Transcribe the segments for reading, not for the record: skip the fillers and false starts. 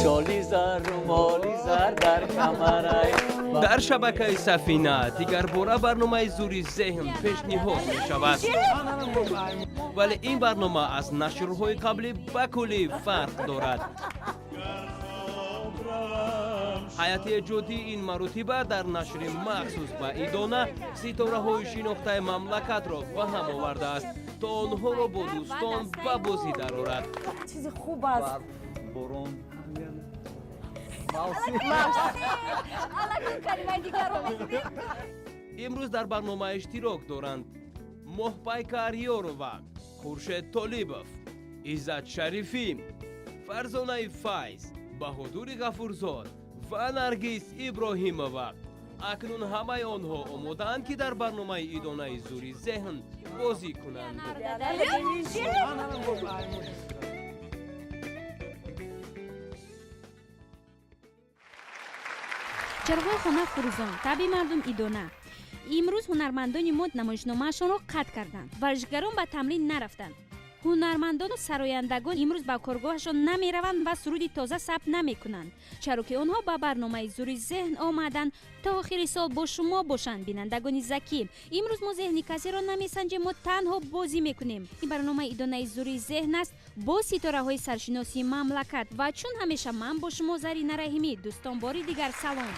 Шоли зар, румоли зар дар камарай. Дар шабакаи Сафина дигарбора барномаи «Зӯри зеҳн» пешниҳод мешавад, вале ин барнома аз нашрҳои қаблӣ ба куллӣ фарқ дорад. Ҳайати эҷодии ин маротиба дар нашри махсус ба идона ситораҳои шинохтаи мамлакатро ба ҳам овардааст, то онҳоро бо дӯстон ба бозӣ дарорад. Чизи хуб аст. Борон. Аллакай калимаи дигарро мегӯем. Имрӯз дар барнома иштирок доранд Моҳпайкар Ёрова, Хуршед Толибов, Иззат Шарифӣ, Фарзонаи Файз, Баҳодури Ғафурзод ва Наргиз Иброҳимова. Акнун ҳамаи онҳо омодаанд, ки дар барномаи идонаи «Зӯри зеҳн» бозӣ кунанд. Чароғҳои хона фурӯзон, табъи мардум идона. Имрӯз ҳунармандони мо намоишномаашонро қатъ карданд, варзишгарон ба тамрин нарафтанд, ҳунармандону сарояндагон имрӯз ба коргоҳашон намераванд ва суруди тоза сабт намекунанд, чаро ки онҳо ба барномаи «Зӯри зеҳн» омаданд, то охири сол бо шумо бошанд. Бинандагони закӣ, имрӯз мо зеҳни касеро намесанҷем, мо танҳо бозӣ мекунем. Ин барномаи идонаи «Зӯри зеҳн» аст бо ситораҳои саршиносии мамлакат ва чун ҳамеша ман бо шумо, Зарина Раҳимӣ. Дӯстон, бори дигар салом.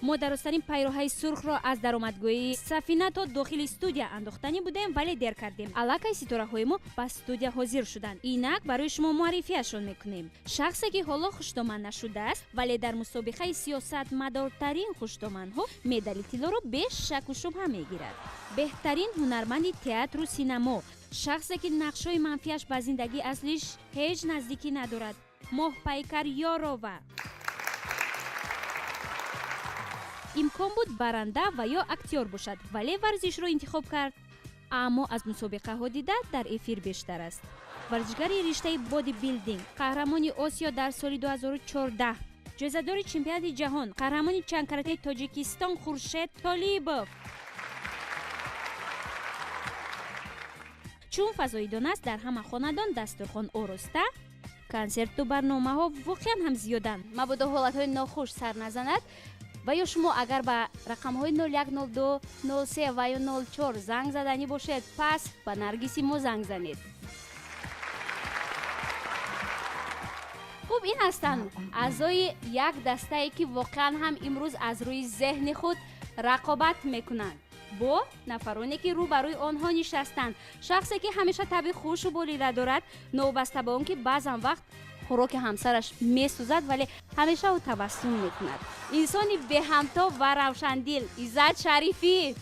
Мо дарозтарин пайроҳаи сурхро аз даромадгоҳи Сафина то дохили студия андохтанӣ будем, вале дер кардем. Аллакай ситораҳои мо ба студия ҳозир шуданд. Инак барои шумо муаррифиашон мекунем. Шахсе, ки ҳоло хушдоман нашудааст, вале дар мусобиқаи сиёсатмадортарин хушдоманҳо медали тиллоро беш шаку шубҳа мегирад, беҳтарин ҳунарманди театру синамо, шахсе, ки нақшҳои манфиаш ба зиндагии аслиш ҳеҷ наздикӣ надорад, Моҳпайкар Ёрова. Имкон буд баранда ва ё актёр бошад, вале варзишро интихоб кард, аммо аз мусобиқаҳо дида дар эфир бештар аст. Варзишгари риштаи бодибилдинг, қаҳрамони Осиё дар соли 2014, ҷоизадори чемпионати ҷаҳон, қаҳрамони чангкаратаи Тоҷикистон Хуршед Толибов. Чун фазоидон аст, дар ҳама хонадон дастурхон ороста, консерту барномаҳо воқеан ҳам зиёданд. Мабодо ҳолатҳои нохуш сар назанад ва ё шумо агар ба рақамҳои 01, 02, 03 ва ё 04 занг заданӣ бошед, пас ба Наргиси мо занг занед. Хуб, ин ҳастанд аъзои як дастае, ки воқеан ҳам имрӯз аз рӯи зеҳни худ рақобат мекунанд бо нафароне, ки рӯ ба рӯи онҳо нишастанд. Шахсе, ки ҳамеша табъи хушу болида дорад, новобаста ба он ки баъзан вақт хӯроки ҳамсараш месӯзад, вале ҳамеша ӯ табассум мекунад, инсони беҳамто ва равшандил Иззат Шарифӣ.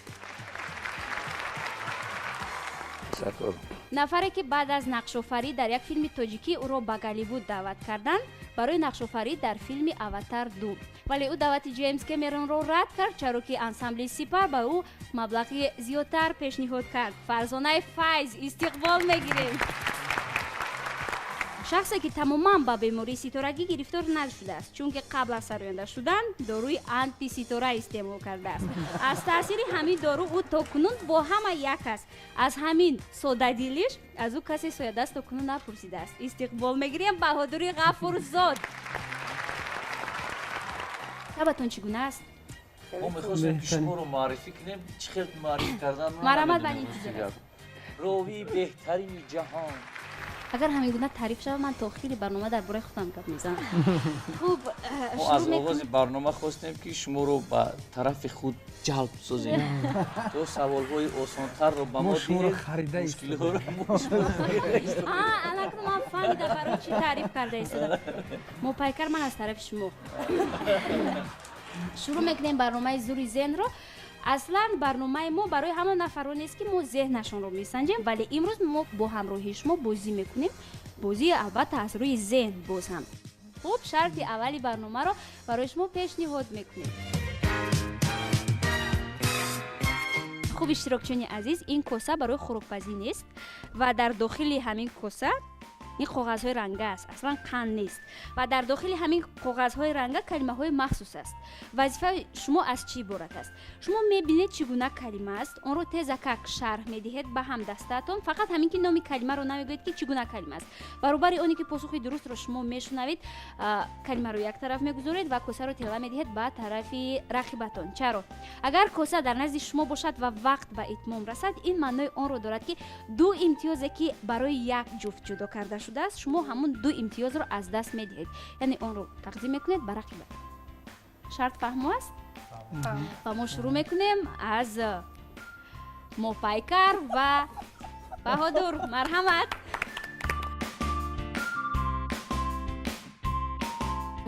Ташаккур. Нафаре, ки баъд аз нақшофарӣ дар як филми тоҷикӣ ӯро ба Голливуд даъват карданд барои нақшофарӣ дар филми «Аватар 2», вале ӯ даъвати Ҷеймс Кемеронро рад кард, чаро ки ансамбли «Сипар» ба ӯ маблағи зиёдтар пешниҳод кард, Фарзонаи Файз. Истиқбол мегирем. Шахсе, ки тамоман ба бемории ситорагӣ гирифтор нашудааст, чунки қабл аз сароянда шудан доруи антиситора истеъмол кардааст. Аз таъсири ҳамин дору ӯ то кунун бо ҳама як аст. Аз ҳамин содадилиш аз ӯ касе соядаст то кунун напурсидааст. Истиқбол мегирем Баҳодури Ғафурзод. Табатон чӣ гуна аст? Мо мехостем, ки шуморо муаррифӣ кунем. Чӣ хел муаррифӣ кардан? Марҳамат, ман интизор аст. Ровии беҳтарини ҷаҳон. Агар ҳамин гуна таъриф шавад, ман то охири барнома дар бораи худам гап мезанам. Хуб. Мо аз оғози барнома хостем, ки шуморо ба тарафи худ ҷалб созем, то саволҳои осонтарро ба мо харида. Мушкилиҳоро. Аллакай ман фаҳмидам, барои чӣ таъриф карда истода. Моҳпайкар, ман аз тарафи шумо шурӯъ мекунем барномаи «Зӯри зеҳнро». Аслан барномаи мо барои ҳама нафаронест, ки мо зеҳнашонро месанҷем, вале имрӯз мо бо ҳамроҳии шумо бозӣ мекунем. Бозӣ, албатта, аз рӯи зеҳн боз ҳам. Хуб, шарти аввали барномаро барои шумо пешниҳод мекунем. Хуб, иштирокчиёни азиз, ин коса барои хӯрокпазӣ нест ва дар дохили ҳамин коса Ин коғазҳои ранга аст, аслан қанд нест ва дар дохили ҳамин коғазҳои ранга калимаҳои махсус аст. Вазифаи шумо аз чӣ иборат аст? Шумо мебинед чӣ гуна калима аст, онро тезакак шарҳ медиҳед ба ҳамдастаатон. Фақат ҳамин ки номи калимаро намегӯед ки чӣ гуна калима аст. Баробари оне ки посухи дурустро шумо мешунавед, калимаро як тараф мегузоред ва косаро тела медиҳед ба тарафи рақибатон. Чаро? Агар коса дар назди шумо бошад ва вақт ба итмом расад, ин маънои онро дорад, ки ду имтиёзе ки барои як ҷуфт ҷудо карда шудааст, шумо ҳамун ду имтиёзро аз даст медиҳед, яъне онро тақдим мекунед ба рақибат. Шарт фаҳмо аст? Ва мо шурӯъ мекунем аз Моҳпайкар ва Баҳодур. Марҳамат.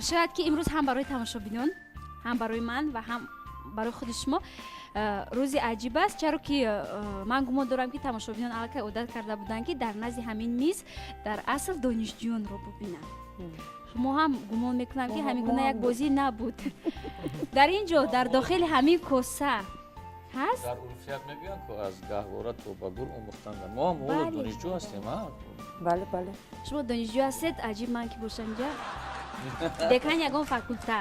Шояд ки имрӯз ҳам барои тамошобинон, ҳам барои ман ва ҳам барои худи шумо рӯзи аҷиб аст, чаро ки ман гумон дорам, ки тамошобинон аллакай одат карда буданд, ки дар назди ҳамин миз дар асл донишҷӯёнро бубинанд. Шумо ҳам гумон мекунам, ки ҳамин гуна як бозӣ набуд. Дар ин ҷо дар дохили ҳамин коса ҳаст. Дар урфият мегӯянд, ку аз гаҳвора то ба гур омӯхтанда. Мо ҳам ҳоло донишҷӯ ҳастем, а? Бале, бале. Шумо донишҷӯ ҳастед? Аҷиб, ман ки бошам инҷа декан ягон факулта.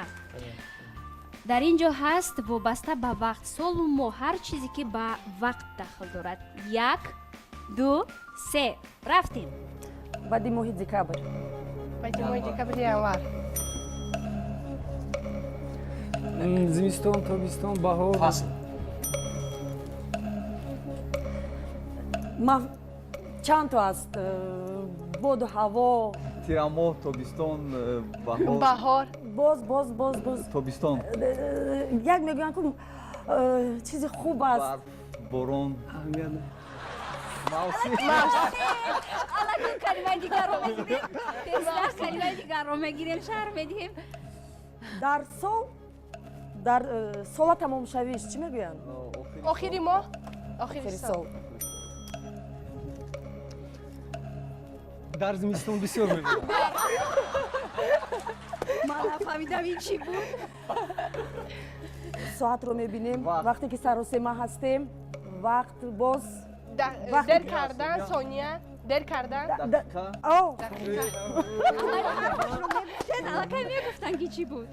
Дар ин ҷо ҳаст вобаста ба вақт, солу моҳ, ҳар чизе ки ба вақт дахл дорад. Як, ду, се, рафтем. Баъди моҳи декабр. Баъди моҳи декабр, январ. Зимистон, тобистон, баҳор. Фасл. Чанд то аст? Боду ҳаво. Тирамоҳ, тобистон, баҳор. Баҳор. Боз, боз, боз, боз. Тобистон. Як мегӯянд, ку чизи хуб аст. Барф, борон. Мавсим. Аллакун калимаи дигарро мегирем, тезтар калимаи дигарро мегирем, шарҳ медиҳем. Дар сол, дар сола тамомшавиш чӣ мегӯянд? Охири моҳ, охири сол. Дар зимистон бисёр мебинам. Ман нафаҳмидам, ин чӣ буд. Соатро мебинем вақте ки саросема ҳастем, вақт боз. Дер кардан, сония дер кардан. Аллакай мегуфтанд, ки чӣ буд.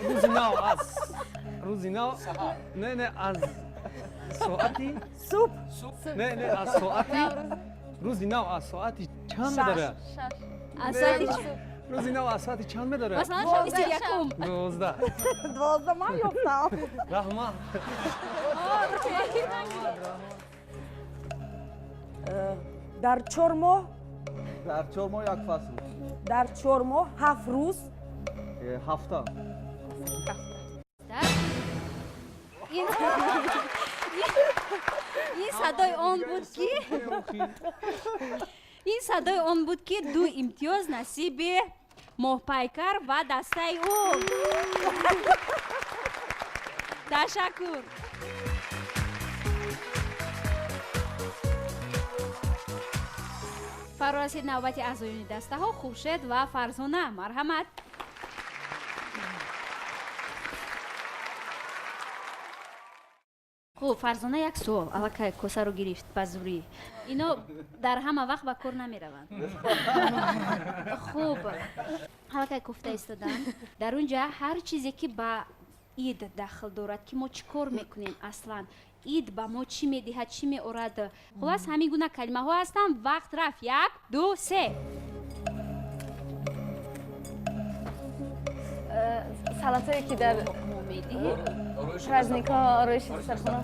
Рӯзи нав, аз рӯзи нав, не, не, аз соати субҳ. Не, не, аз соати рӯзи нав аз соати чанд медорад? Аз соати? Рӯзи нав аз соати чанд медорад? Масалан, шаби 31-ум. 12. 12, ман ёфтам. Раҳмат. Дар 4 моҳ. Дар 4 моҳ як фасл. Дар 4 моҳ 7 рӯз. Ҳафта. Ин садои он буд ки, ин садои он буд, ки ду имтиёз насиби Моҳпайкар ва дастаи ӯ. Ташаккур. Фаро расид навбати аъзоёни дастаҳо Хуршед ва Фарзона. Марҳамат. Хуб, Фарзона, як суол. Аллакай косаро гирифт ба зурӣ. Ино дар ҳама вақт ба кор намераванд. Хуб, аллакай кофта истодам. Дар он ҷа ҳар чизе ки ба ид дахл дорад, ки мо чӣ кор мекунем, аслан ид ба мо чӣ медиҳад, чӣ меорад, хулас, ҳамин гуна калимаҳо ҳастанд. Вақт рафт. Як, ду, се. Салатое ки дар медиҳем. Праздникҳо, ороиши дастархона.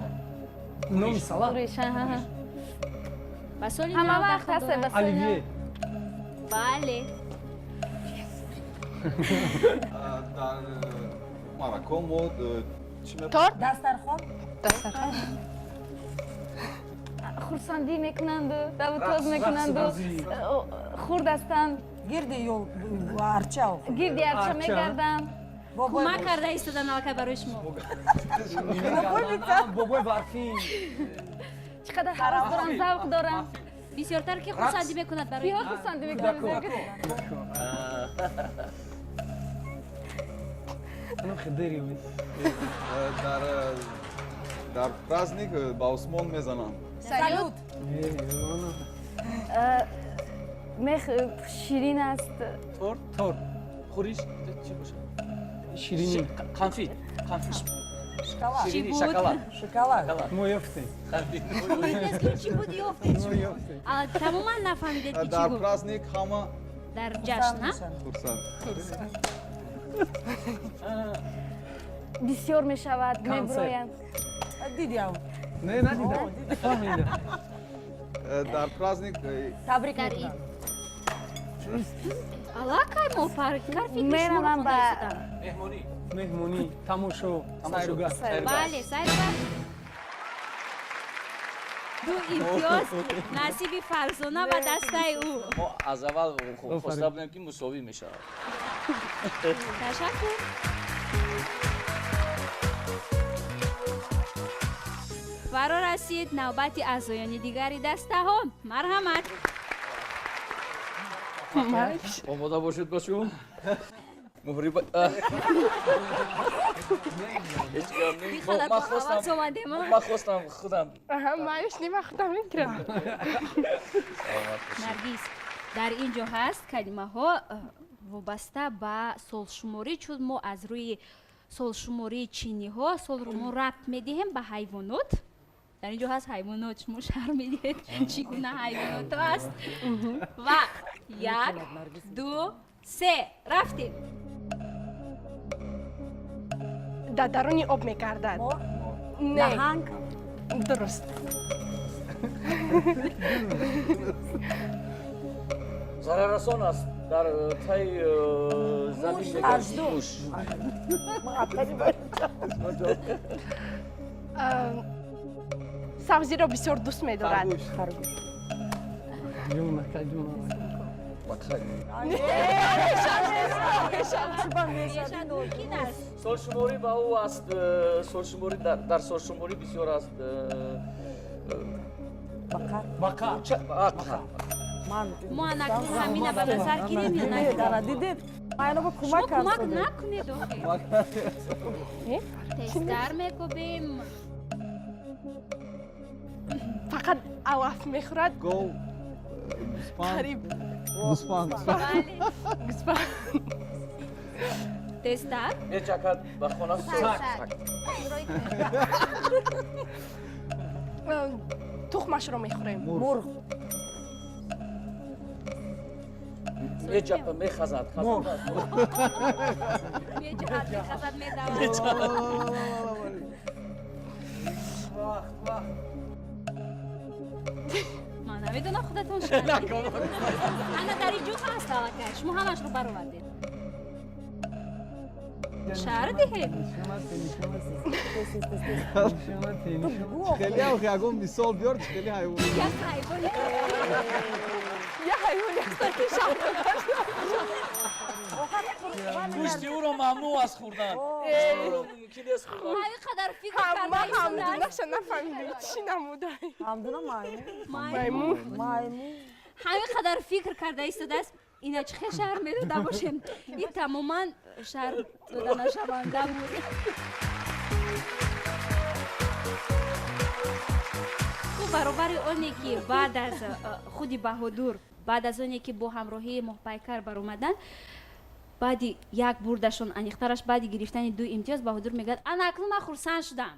Номи салат. Ба соли ҳама нав вақт дахл ҳаст дорад. Ба соли нав. Оливье. Бале. Дар марако мо чӣ Торт. Дастархон. Дастархон. Хурсандӣ мекунанду давутоз мекунанду, хурд ҳастанд. Гирди ё арча. Гирди арча Арча. мегарданд. Кӯмак карда истодан аллакай барои шумо. Бобои барфӣ. Чӣ қадар ҳавас доранд, завқ доранд. Бисёртар ки хурсандӣ мекунад барои Киҳо хурсандӣ мекунанд? Анам хидери. Дар праздник ба осмон мезананд. Салют. Мех ширин аст. Торт? Торт. Хӯриш чӣ бошад? Ширинӣ. Конфит. Конфит. Шоколад. Ширинӣ, шоколад. Шоколад. Мо ёфтем. Чӣ буд ёфтед? Тамоман нафаҳмидед ки чӣ Дар гуфт. праздник ҳама Дар ҷашн, ҳа? хурсанд. Бисёр мешавад, мебуроянд. Дидиам. Не, надидам. Фаҳмидам. Дар праздник Табрик Дар мекунам. Аллакай мо кар фикри шуморо Меравам хонда ба истодам. Меҳмонӣ. Меҳмонӣ, тамошо, сайругашт. Бале, сайругашт. Ду имтиёз насиби Фарзона ва дастаи ӯ. Мо аз аввал хоста будем ки мусовӣ мешавад. Ташаккур. Фаро расид навбати аъзоёни дигари дастаҳо. Марҳамат. Омода бошед, бачаҳо. Муҳриба. Ҳеҷ гап нест. Бихалат Ман бо хостам, ҳавас омадем, а? ман хостам худам. Аҳа, маиш нима худам мегирам. Наргиз, дар ин ҷо ҳаст калимаҳо вобаста ба солшуморӣ, чун мо аз рӯи солшумории чиниҳо солро мо рабт медиҳем ба ҳайвонот. Дар ин ҷо ҳаст ҳайвонот, шумо шарҳ медиҳед чӣ гуна ҳайвонотҳо аст. Ва 1, 2, 3, рафтем. Дар даруни об мегардад. Не. Наҳанг. Дуруст. Зараррасон аст. Дар таи замин мегардад. Ажду. Муш. Сабзиро бисёр дӯст медорад. Харгӯш. Ҷунака, ҷунака. Мумкин аст. Солшуморӣ ба ӯ аст. Солшуморӣ дар солшуморӣ бисёр аст. Бақар. Бақар. Бақар. Мо анакнун ҳамина ба назар гирем ё нагирем? Дидед? Майно ба кӯмак Шумо кӯмак накунед охир. Тезтар мекӯбем. Фақат алаф мехӯрад. Гов, гӯспанд. Қариб. Гӯспанд. Бале. Гӯспанд. Тезтар? Мечакад ба хона. Саг. Тухмашро мехӯрем. Мурғ. Мехазад. Меҷаҳад, мехазад, медавад. Ман намедонам, худатон шарҳ. Ана дар ин ҷо ҳаст аллакай. Шумо ҳамашро баровардед. Шарҳ диҳед. Хеле охи ягон мисол биёр, хеле ҳайвон. Як ҳайвони. Як ҳайвоне ҳастад ки шарҳ Гӯшти ӯро мамнӯъ аст хӯрдан. Гӯшти ӯро мумкин нест хӯрдан. Ҳамин қадар фикр Ма карда истодааст. ҳамдунаша нафаҳмидем, чӣ намудай. Ҳамдуна маймун. Маймун. Маймун. Ҳамин қадар фикр карда истодааст. Ина чӣ хел шарҳ медода бошем? Ин тамоман шарҳ дода нашаванда буд. Ӯ баробари оне ки баъд аз худи Баҳодур, баъд аз оне ки бо ҳамроҳии Моҳпайкар баромаданд, баъди як бурдашон, аниқтараш баъди гирифтани ду имтиёз, Баҳодур мегӯяд: ана акнун ман хурсанд шудам.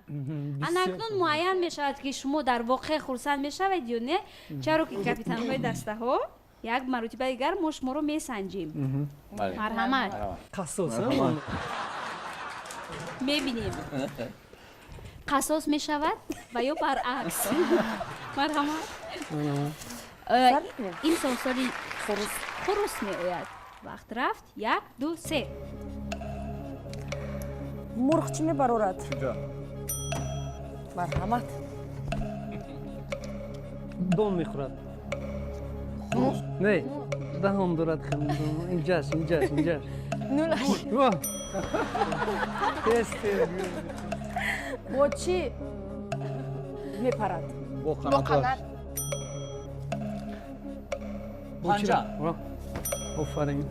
Ана акнун муайян мешавад ки шумо дар воқеъ хурсанд мешавед ё не, чаро ки капитанҳои дастаҳо як маротиба дигар мо шуморо месанҷим. Марҳамат. Қассос. Мебинем, қассос мешавад ва ё баръакс. Марҳамат. Ин сол соли хурус меояд. Вақт рафт. 1, 2, 3. Мурғ чӣ мебарорад? Марҳамат. Дон мехӯрад. Не, даҳон дорад. Инҷаш, инҷаш, инҷаш. Нулаш. Тез, тез. Бо чӣ мепарад? Бо қанот. Панҷа. Офарин.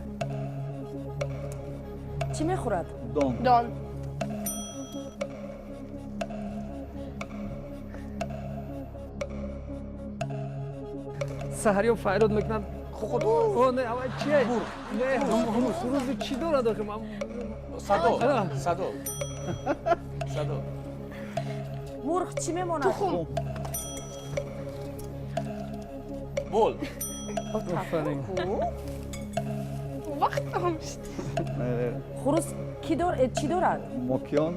Чӣ мехӯрад? Дон. Дон. Саҳариё файрод мекунад. О, не, авай чие? Не, ҳамун хурузи чӣ дорад охи? Садо, садо. Садо. Мурғ чӣ мемонад? Тухм. Бол. Офарин. Вақт тамом шуд. Хурус ки дор чӣ дорад? Мокиён.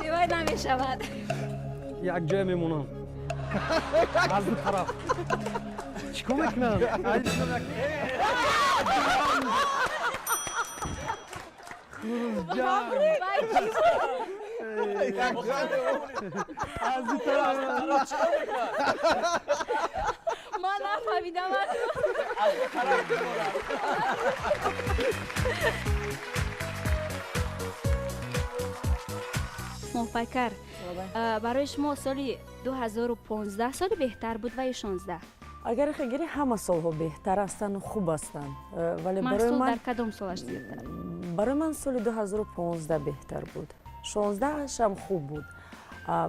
Девай намешавад. Як ҷоя мемонам. Аз ду тараф. Чӣ кор мекунам? Хурузҷанг. Аз ду тараф. Ман нафаҳмидам. Аз ду тараф мемонам. Моҳпайкар, барои шумо соли 2015 соли беҳтар буд ва ё 16? Агар гирӣ, ҳама солҳо беҳтар ҳастанд, хуб ҳастанд. Вале барои Маҳсул ман дар кадом солаш зиёдтар? Барои ман соли 2015 беҳтар буд. 16-аш ҳам хуб буд.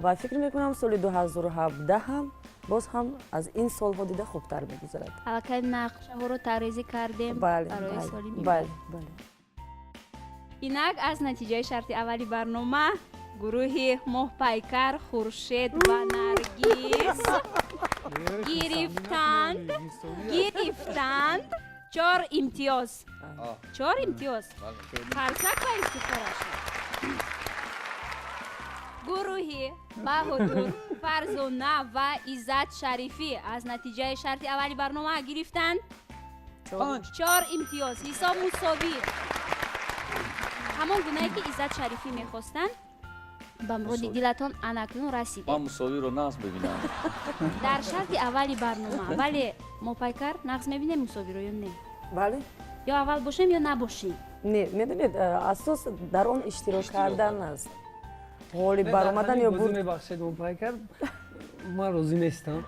Ва фикр мекунам, соли 2017 ҳам боз ҳам аз ин солҳо дида хубтар мегузарад. Аллакай нақшаҳоро тарҳрезӣ кардем Бале, барои бале, соли мибаъд. Бале, бале. Инак, аз натиҷаи шарти аввали барнома гурӯҳи Моҳпайкар, Хуршед ва Наргиз гирифтанд чор имтиёз, чор имтиёз. Қарсак ба ифтихораш. Гурӯҳи Баҳодур, Фарзона ва Иззат Шарифӣ аз натиҷаи шарти аввали барнома гирифтанд чор имтиёз. Ҳисоб мусовӣ, ҳамон гунае ки Иззат Шарифӣ мехостанд, ба муроди дилатон анакнун расидед. Ман мусовиро нағз бибинам. Дар шарти аввали барнома, вале Моҳпайкар, нағз мебинем мусовиро ё не? Бале. Ё аввал бошем, ё набошем? Не, медонед, асос дар он иштирок кардан аст. Ғолиб баромадан ё бурд. Мебахшед, Моҳпайкар, ман розӣ нестам.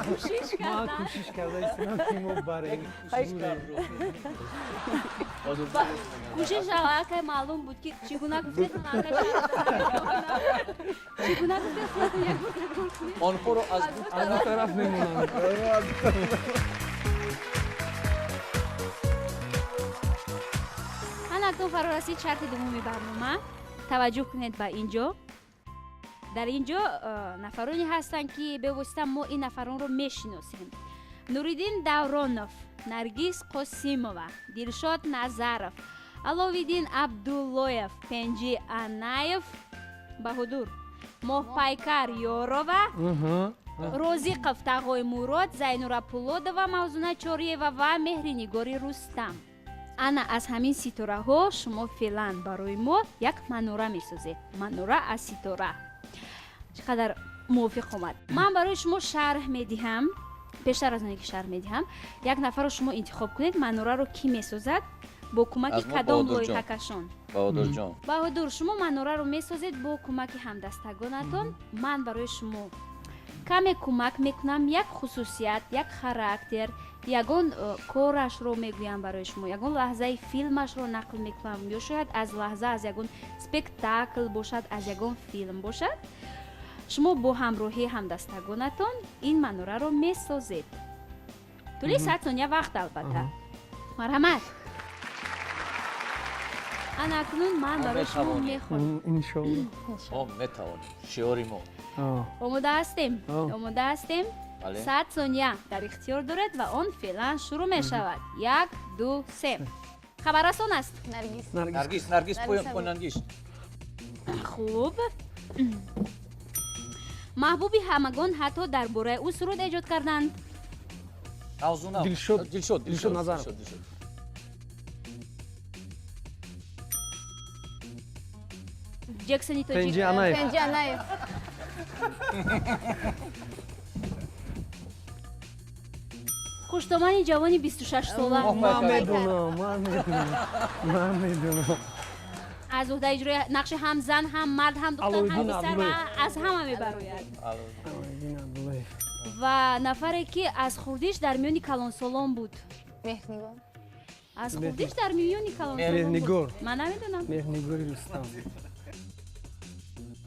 Кӯшиш Ман кардан. кӯшиш карда истодам, ки мо барем. Кӯшиш аллакай маълум буд, ки чӣ гуна гуфтед, чӣ гуна гуфтед, худатон як бор такрор кунед. Онҳоро аз ду Аз ду тараф мемонанд. Ана акнун фаро расид шарти дуввуми барнома. Таваҷҷӯҳ кунед ба ин ҷо. Дар ин ҷо нафароне ҳастанд, ки бевосита мо ин нафаронро мешиносем: Нуриддин Давронов, Наргиз Қосимова, Дилшод Назаров, Аловиддин Абдуллоев, Пенҷи Анаев, Баҳодур, Моҳпайкар Ёрова, Розиқов Тағоймурод, Зайнура Пулодова, Мавзуна Чориева ва Меҳринигори Рустам. Ана аз ҳамин ситораҳо шумо феълан барои мо як манора месозед, манора аз ситора. Чӣ қадар мувофиқ омад. Ман барои шумо шарҳ медиҳам. Пештар аз оне ки шарҳ медиҳам, як нафарро шумо интихоб кунед, манораро кӣ месозад, бо кӯмаки Аз мо кадом Баҳодурҷон. лоиҳакашон. Баҳодурҷон. Баҳодур, шумо манораро месозед бо кӯмаки ҳамдастагонатон. Ман барои шумо каме кӯмак мекунам, як хусусият, як характер, ягон корашро мегӯям барои шумо, ягон лаҳзаи филмашро нақл мекунам, ё шояд аз лаҳза аз ягон спектакл бошад, аз ягон филм бошад. Шумо бо ҳамроҳии ҳамдастагонатон ин манораро месозед. Тӯли 100 сония вақт, албатта. Марҳамат. Ана акнун ман Мо барои шумо метавонем. мехонам. Иншолло. Мо метавонем, шиори мо. Омода ҳастем? Омода ҳастем? Бале. 100 сония дар ихтиёр доред ва он феълан шурӯъ мешавад. Як, ду, се. Хабаррасон аст. Наргиз. Наргиз, Наргиз, поён, поёнангиз. Хуб, маҳбуби ҳамагон, ҳатто дар бораи ӯ суруд эҷод карданд. Мавзуна. Дилшод. Дилшод. Дилшод Назаров. Дилшод, Дилшод. Ҷексони тоҷик. Пенҷи Анаев. Пенҷи Анаев. Хуштомани ҷавони 26-сола. Ман медонам, ман медонам, ман медонам. Аз уҳдаи иҷрои нақши ҳам зан, ҳам мард, ҳам духтар, ҳам Алоуддин писар ва Абдуллоев. аз ҳама мебарояд. Алоуддин Абдуллоев. Ва нафаре, ки аз хурдиш дар миёни калонсолон буд. Меҳрнигор. Аз хурдиш дар миёни калонсолон буд. Меҳрнигор. Ман намедонам. Меҳрнигори Рустам.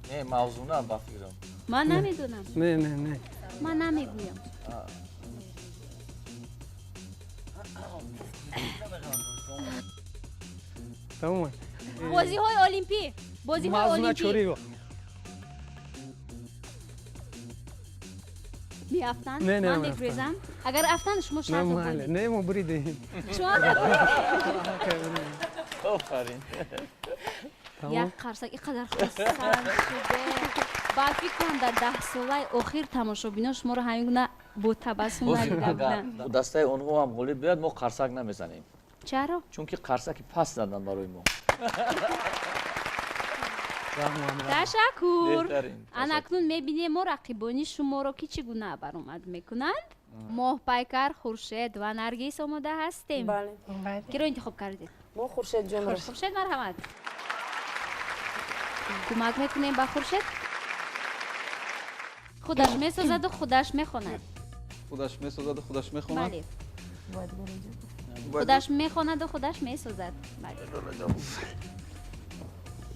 Не, Мавзуна, ба фикрам. Ман намедонам. Не, не, не. Ман намегӯям. Тамом. Бозиҳои олимпӣ. Бозиҳои олимпӣ. Меафтанд? Ман мегурезам. Агар афтанд, шумо шарт бурдед. Не, мо буридем. Шумо буридед. Офарин. Як қарсак ин қадар хурсанд шуде. Ба фикрам дар 10 солаи охир тамошобинон шуморо ҳамин гуна бо табассум надида буданд. Дастаи онҳо ҳам ғолиб биёяд, мо қарсак намезанем. Чаро? Чунки қарсаки паст заданд барои мо. Ташаккур. Анакнун мебинем мо рақибони шуморо, ки чӣ гуна баромад мекунанд. Моҳпайкар, Хуршед ва Наргиз, омода ҳастем? Киро интихоб кардед? Мо Хуршедҷонро. Хуршед, марҳамат. Кӯмак мекунем ба Хуршед. Худаш месозаду худаш мехонад. Худаш месозаду худаш мехонад. Бале, худаш мехонаду худаш месозад.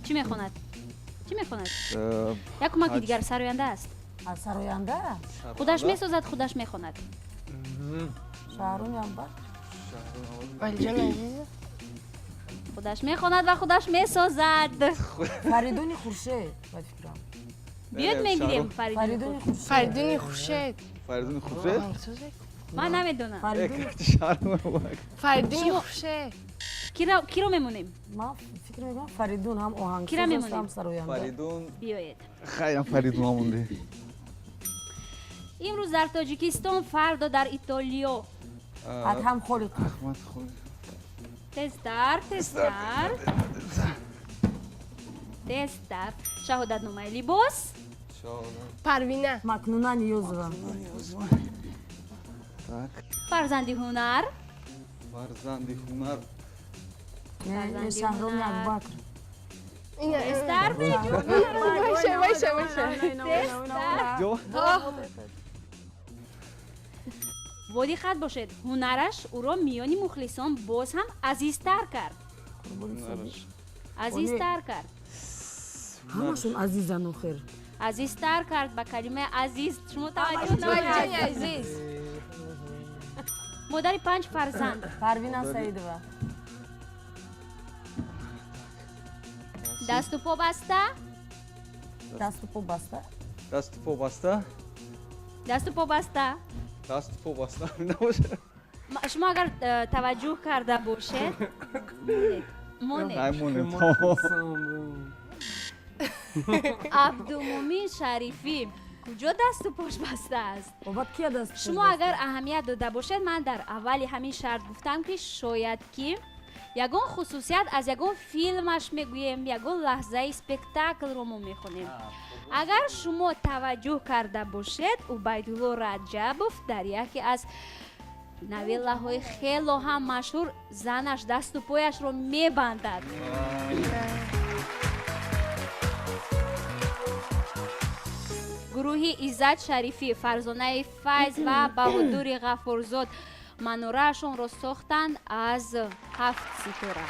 Чӣ мехонад? Чӣ мехонад? Як кӯмаки дигар: сароянда аст. Сароянда. Худаш месозад, худаш мехонад. Шаҳруми Аббак. Валиҷон Азизов. Худаш мехонад ва худаш месозад. Фаридуни Хуршед, ба фикрам. Биёд, мегирем. Фаридуни. Фаридуни Хуршед. Фаридуни Хуршед. Ман намедонам. Фаридуни Хуршед. Киро мемонем? Ман фикр мекунам, Фаридун ҳам Кира оҳангсоз аст, мемонем? ҳам сароянда. Фаридун. Биёед. Хайрам, Фаридун ҳамонде. Имрӯз дар Тоҷикистон, фардо дар Итолиё. Адҳам Холиқ. Аҳмад Холиқ. Тезтар, тезтар, тезтар. Шаҳодатномаи либос. Парвина. Макнуна Ниёзова. Так. Фарзанди ҳунар. Фарзанди ҳунар. Не, Шаҳроми Абубакр. Тезтар. Вайша, вайша, вайша. Тезтар. Бодиққат бошед, ҳунараш ӯро миёни мухлисон боз ҳам азизтар кард, азизтар кард. Ҳамашон азизан охир. Азизтар кард. Ба калимаи азиз шумо таваҷҷӯҳ Валиҷони намекардед. азиз. Модари панҷ фарзанд. Парвина Саидова. Дасту по баста. Дасту по баста. Дасту по баста. Дасту по баста. Дасту по баста набошад. Шумо агар таваҷҷӯҳ карда бошед, монед. Ай, монем, тамом. Абдумумин Шарифӣ куҷо дасту пош баста аст? Обад кия даст? Шумо агар аҳамият дода бошед, ман дар аввали ҳамин шарт гуфтам, ки шояд ки ягон хусусият аз ягон филмаш мегӯем, ягон лаҳзаи спектаклро мо мехонем. Агар шумо таваҷҷӯҳ карда бошед, Убайдулло Раҷабов дар яке аз новеллаҳои хело ҳам машҳур занаш дасту пояшро мебандад. Гурӯҳи Иззат Шарифӣ, Фарзонаи Файз ва Баҳодури Ғафурзод манораашонро сохтанд аз ҳафт ситора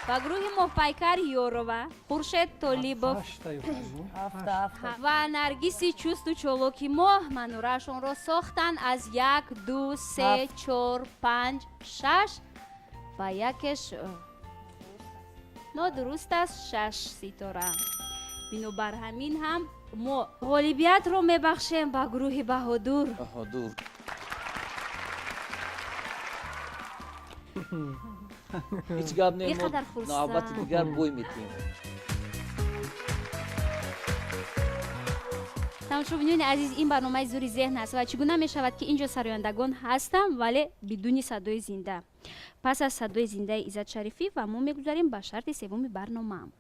ва гурӯҳи Моҳпайкар Ёрова, Хуршед Толибов ва Наргиси чусту чолоки мо манораашонро сохтанд аз як, ду, се, чор, панҷ, шаш ва якеш нодуруст аст, шаш ситора. Бинобар ҳамин ҳам мо ғолибиятро мебахшем ба гурӯҳи Баҳодур. Баҳодур. Ҳеҷ гап не. Ин қадар хурсанд. Навбати дигар бой метиҳем. Тамошобинони азиз, ин барномаи «Зури зеҳн» аст ва чӣ гуна мешавад, ки ин ҷо сарояндагон ҳастанд, вале бидуни садои зинда? Пас аз садои зиндаи Иззат Шарифӣ ва мо мегузарем ба шарти севуми барномаам.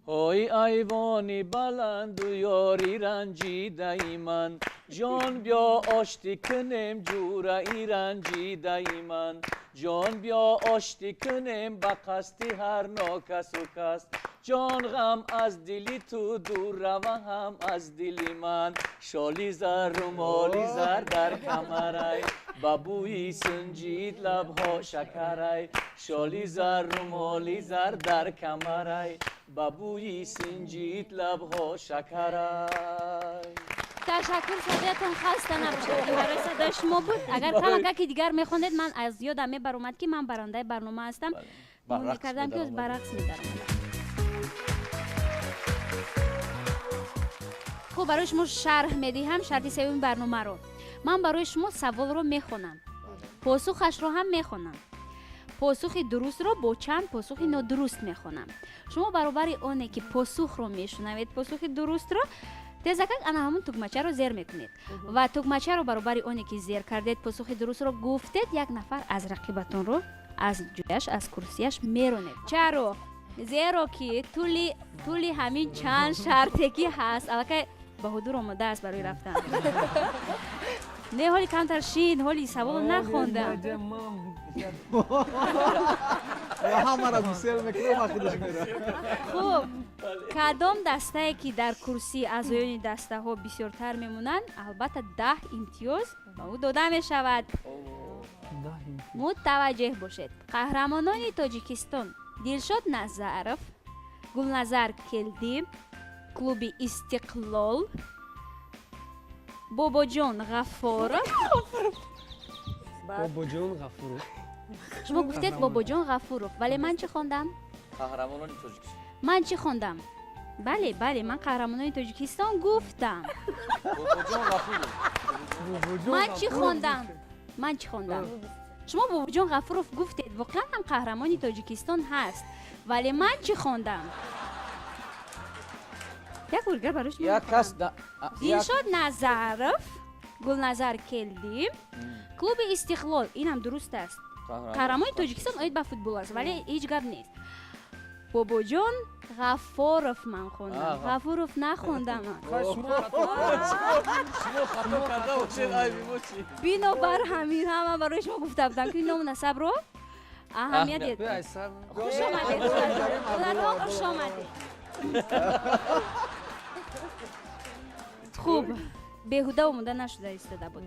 Ой, айвони баланду ёри ранҷидаи ман, ҷон, биё оштӣ кунем, ҷураи ранҷидаи ман, ҷон, биё оштӣ кунем, ба қасди ҳар нокасу кас, ҷон, ғам аз дили ту дур рава ҳам аз дили ман. Шоли зар, румоли зар дар камарай, ба бӯи сунҷид лабҳо шакарай. Шоли зар, румоли зар дар камарай, ба бӯи синҷид лабҳо шакарай. Ташаккур, садоятон хаста набошад. Ин барои садои шумо буд. Агар камакаки дигар мехондед, ман аз ёдам мебаромад, ки ман барандаи барнома ҳастам. Гумон мекардам, ки ба рақс медаромадам. Хуб, барои шумо шарҳ медиҳам шарти сеюми барномаро. Ман барои шумо саволро мехонам, посухашро ҳам мехонам. Посухи дурустро бо чанд посухи нодуруст мехонам. Шумо баробари оне ки посухро мешунавед, посухи дурустро тезакак ана ҳамун тугмачаро зер мекунед ва тугмачаро баробари оне ки зер кардед, посухи дурустро гуфтед, як нафар аз рақибатонро аз ҷояш, аз курсияш меронед. Чаро? Зеро ки тӯли ҳамин чанд шарте ки ҳаст, аллакай Баҳодур омодааст барои рафтан. Не, ҳоли камтар шин, ҳоли саволо нахондам. Ҳамаро гусел мекунам, худаш мера. Хуб, кадом дастае ки дар курсии аъзоёни дастаҳо бисёртар мемонанд, албатта 10 имтиёз ба ӯ дода мешавад. Мутаваҷҷеҳ бошед. Қаҳрамонони Тоҷикистон: Дилшод Назаров, Гулназар Келдӣ, клуби Истиқлол, Бобоҷон Ғаффоров. Бобоҷон Ғафуров. Шумо гуфтед Бобоҷон Ғафуров, вале ман чӣ хондам? Қаҳрамонони Тоҷикистон. Ман чӣ хондам? Бале, бале, ман қаҳрамонони Тоҷикистон гуфтам. Бобоҷон Ғафуров. Ман чӣ хондам? Ман чӣ хондам? Шумо Бобоҷон Ғафуров гуфтед, воқеан ҳам қаҳрамони Тоҷикистон ҳаст, вале ман чӣ хондам? Як боргар барои шумо. Як кас. Дилшод Назаров, Гулназар Келдӣ, клуби Истиқлол, инам дуруст аст. Қаҳрамони Тоҷикистон оид ба футбол аст, вале ҳеҷ гап нест. Бобоҷон Ғаффоров ман хондам, Ғафуров нахондам. Бинобар ҳамин ҳама барои шумо гуфта будам, ки ному насабро аҳамият дед. Хуш омадед, хуш омадед. Хуб, беҳуда омода нашуда истода буд.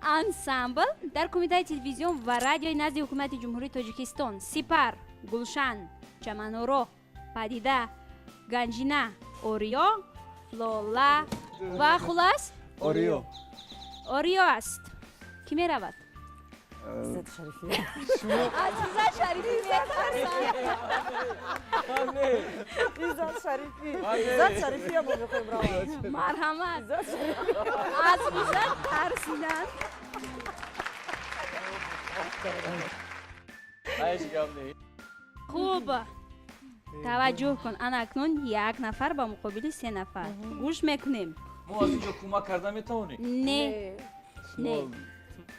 Ансамбл дар Кумитаи телевизион ва радиои назди Ҳукумати Ҷумҳурии Тоҷикистон: Сипар, Гулшан, Чаманоро, Падида, Ганҷина, Ориё, Лола ва хулас Ориё. Ориё аст. Кӣ меравад? Иззат Шарифӣ. Аз Иззат Шарифӣ метарсам. Иззат Шарифӣ. Иззат Шарифӣ мо мехоҳем равад. Марҳамат. Аз Иззат тарсидан. Хуб, таваҷҷӯҳ кун. Ана акнун як нафар ба муқобили се нафар. Гӯш мекунем. Мо аз инҷо кӯмак карда метавонем? Не, не.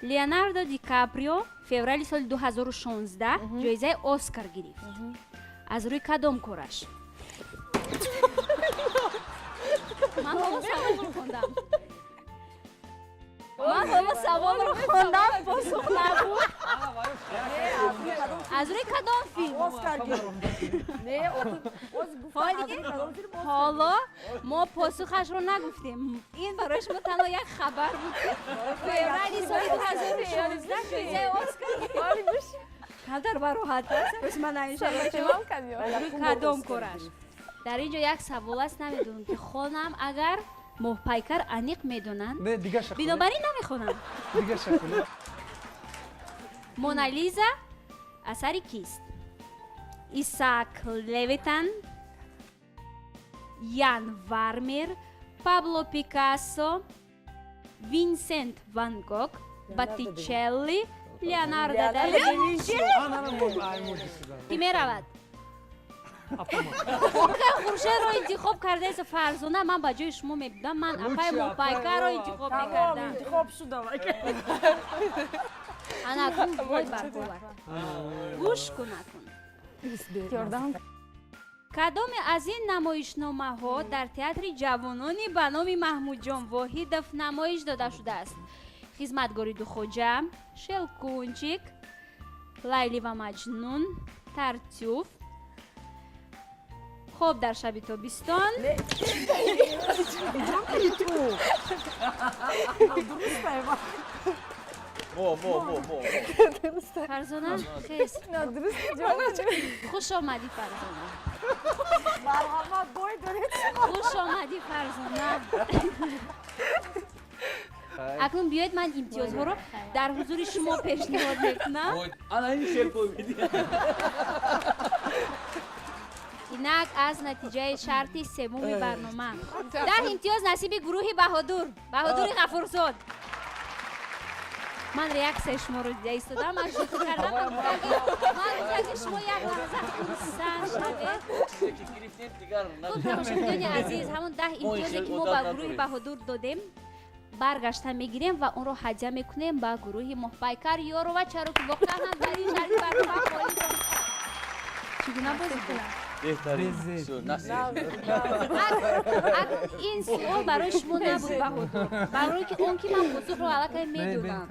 Леонардо Ди Каприо феврали соли 2016 ҷоизаи Оскар гирифт. Аз рӯи кадом кораш? Ман ҳоло саволро хондам. Ман ҳоло саволро хондам, посух набуд. Аз рӯи кадом филм? Ҳоло мо посухашро нагуфтем. Ин барои шумо танҳо як хабар буд, ки феврали соли 2016 ҷоизаи Оскар гирифт. Камтар бароҳат аст. Ман рӯи кадом кораш? Дар ин ҷо як савол аст, намедонам ки хонам, агар Моҳпайкар аниқ медонанд, бинобар ин намехонам. Монализа асари кист? Исаак Левитан, Ян Вармер, Пабло Пикассо, Винсент Ван Гог, Боттичелли, Леонардо да Винчи. Кӣ меравад? Хуршедро интихоб кардаест Фарзона. Ман ба ҷои шумо мебудам, ман апаи Моҳпайкарро интихоб мекардам. Интихоб шудам. Ана акун вой бар ҳолат. Гӯш кун акун. Кадоме аз ин намоишномаҳо дар театри ҷавонони ба номи Маҳмудҷон Воҳидов намоиш дода шудааст? Хизматгори Духоҷа, Шелкунчик, Лайли ва Маҷнун, Тартюф, Хоб дар шаби тобистон. Мо мо мо мо. Фарзона, хез. Хуш омадӣ, Фарзона. Марҳамат, бой доред. Хуш омадӣ, Фарзона. Акнун биёед, ман имтиёзҳоро дар ҳузури шумо пешниҳод мекунам. Ана ин шер бой медиҳад. Инак, аз натиҷаи шарти севуми барнома 10 имтиёз насиби гурӯҳи Баҳодур, Баҳодури Ғафурзод. Ман реаксияи шуморо дида истодам, ман шӯхӣ кардам, ман гуфтам, ки шумо як лаҳза хурсанд шавед. Хуб, тамошобинони азиз, ҳамон 10 имтиёзе, ки мо ба гурӯҳи Баҳодур додем, баргашта мегирем ва онро ҳадя мекунем ба гурӯҳи Моҳпайкар Ёрова, чаро ки воқеан ҳам дар ин шарти барнома ғолиб. Чӣ гуна бозӣ кунам? Беҳтарин. Ин суол барои шумо набуд, Баҳодур, барои ки он ки ман посухро аллакай медодам,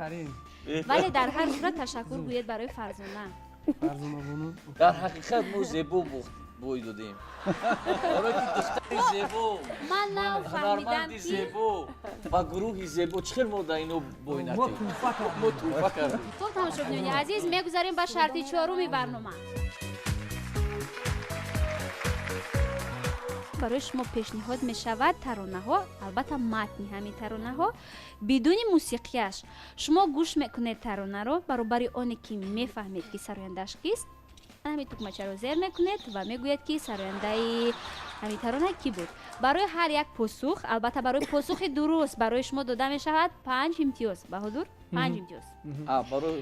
вале дар ҳар сурат ташаккур гӯед барои Фарзона. Дар ҳақиқат мо зебо бой додем, барои ки духтари зебо, ман нав фаҳмидам, ҳунарманди зебо ва гурӯҳи зебо, чӣ хел мо дар ино бой надем? Мо тӯҳфа кардем. Хуб, тамошобинони азиз, мегузарем ба шарти чоруми барнома. Барои шумо пешниҳод мешавад таронаҳо, албатта матни ҳамин таронаҳо бидуни мусиқияш. Шумо гӯш мекунед таронаро, баробари оне ки мефаҳмед, ки сарояндааш кист, ҳамин тукмачаро зер мекунед ва мегӯяд, ки сарояндаи ҳамин тарона кӣ буд. Барои ҳар як посух, албатта барои посухи дуруст, барои шумо дода мешавад 5 имтиёз. Баҳодур, 5 имтиёз. Барои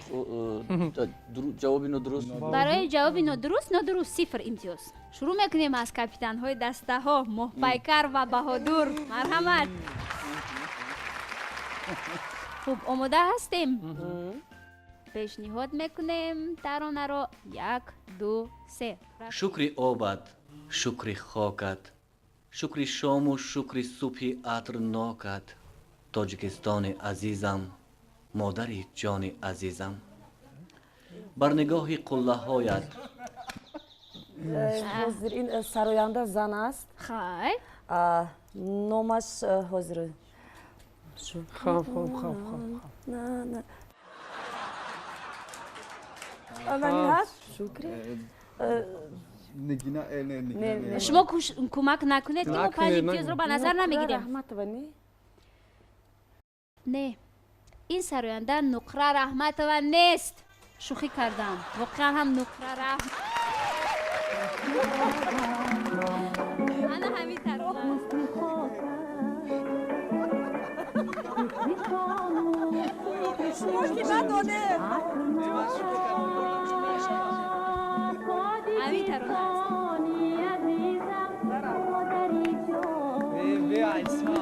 ҷавоби нодуруст? Барои ҷавоби нодуруст 0 имтиёз. Шурӯъ мекунем аз капитанҳои дастаҳо, Моҳпайкар ва Баҳодур, марҳамат. Хуб, омода ҳастем? Пешниҳод мекунем таронаро. Як, ду, се. Шукри обат, шукри хокат, шукри шому шукри субҳи атрнокат, Тоҷикистони азизам, модари ҷони азизам, бар нигоҳи қуллаҳоят. Ҳозир ин сароянда зан аст. Хай. Номаш ҳозир. Хоб, хоб, хоб, хоб. Ҳаст шукри. Нигина, не. Шумо кӯмак накунед, ки мо 5 имтиёзро ба назар намегирем. Раҳматова не? Не, ин сароянда Нуқра Раҳматова нест. Шӯхӣ кардам, воқеан ҳам Нуқра Раҳ ана ҳамин тарона аст. Шумо ки надонед. Ҳамин тарона аст. Бе айса.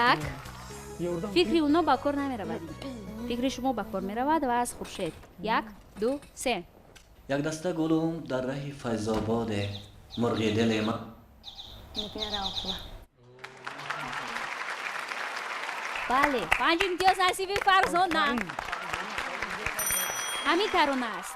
Як фикри уно ба кор намеравад, фикри шумо ба кор меравад ва аз Хуршед. Як, ду, се. Як даста гулум дар раҳи Файзободе, мурғи дили ман. Бале, 5 имтиёз насиби Фарзона. Ҳамин тарона аст.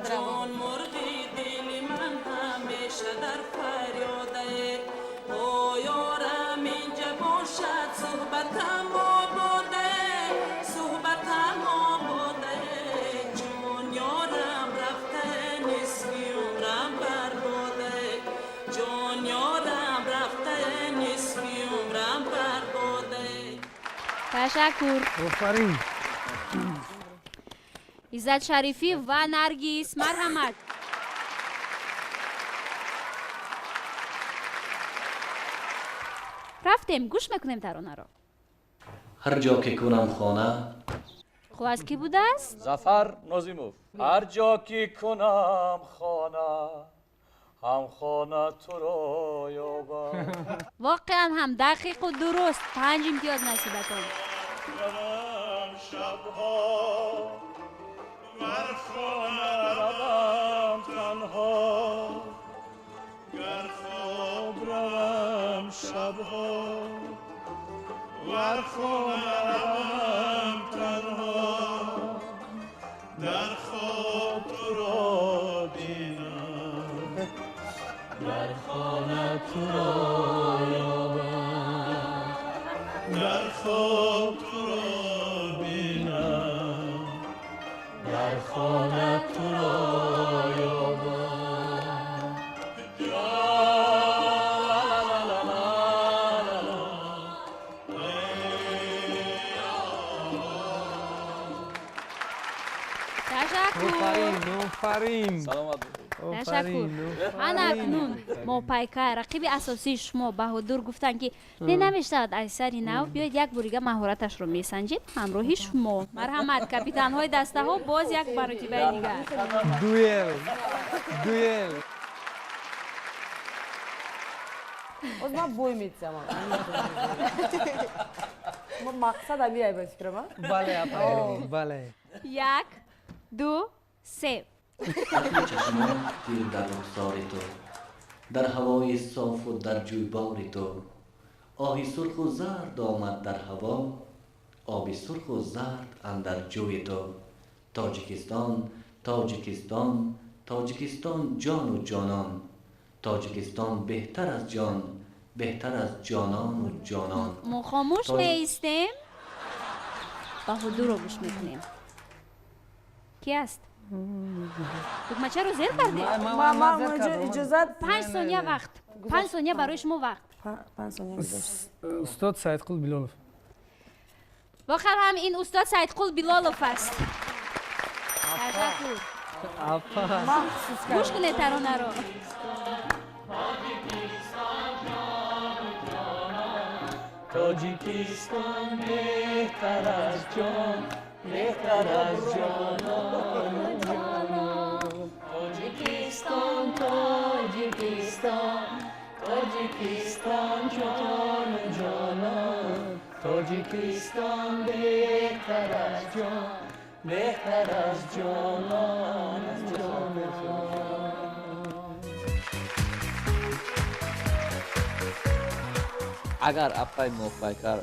Ҷон, мурғи дили ман ҳамеша дар фарёде, о ёрам, инҷа бошад суҳбатам ободе, суҳбатам ободе. Ҷон, ёрам рафта, нисфи умрам барбоде, ҷон, ёрам рафта, нисфи умрам барбоде. Ташаккур. Офарин. Иззат Шарифӣ ва Наргиз, марҳамат. Рафтем, гӯш мекунем таронаро. Ҳар ҷо ки кунам хона. Хуб, аз кӣ будааст? Зафар Нозимов. Ҳар ҷо ки кунам хона, ҳам хона туро ёбам. Воқеан ҳам дақиқу дуруст, 5 имтиёз насибатон. Шабҳо вар хона равам танҳо, гар хоб равам шабҳо. Вар хона равам танҳо, дар хоб туро бинам, дар хона туро ёбам, дар хоб туро бинам, дар хона туро ёбам. Офарин, Саломат. Ташаккур. Ана акнун Моҳпайкар, рақиби асосии шумо Баҳодур гуфтанд, ки не, намешавад аз сари нав. Биёед, як борига маҳораташро месанҷем ҳамроҳи шумо. Марҳамат, капитанҳои дастаҳо, боз як маротибаи дигар. Дуэл, дуэл. Боз ман бой метиҳам. Мақсад ҳамиай, ба фикрам. Бале, апа, бале. Як, ду, се. Чашмон дил дар рухсори ту, дар ҳавои софу дар ҷӯйбори ту, оҳи сурху зард омад дар ҳаво, оби сурху зард андар ҷӯи ту. Тоҷикистон, Тоҷикистон, Тоҷикистон, ҷону ҷонон, Тоҷикистон беҳтар аз ҷон, беҳтар аз ҷонону ҷонон. Мо хомӯш меистем, Баҳодурро гӯш мекунем. Ки аст? Тугмачаро зер кардед? Иҷозат. 5 сония вақт, 5 сония барои шумо вақт. 5 сония. Устод Саидқул Билолов. Воқеан ҳам ин устод Саидқул Билолов аст. Ташаккур. Гӯш кунед таронаро. Тоҷикистон беҳтар аз ҷон, беҳтар аз ҷонону ҷонон. Тоҷикистон, Тоҷикистон, Тоҷикистон, ҷону ҷонон, Тоҷикистон беҳтар аз ҷон, беҳтар аз ҷонону ҷонон. Агар апай Моҳпайкар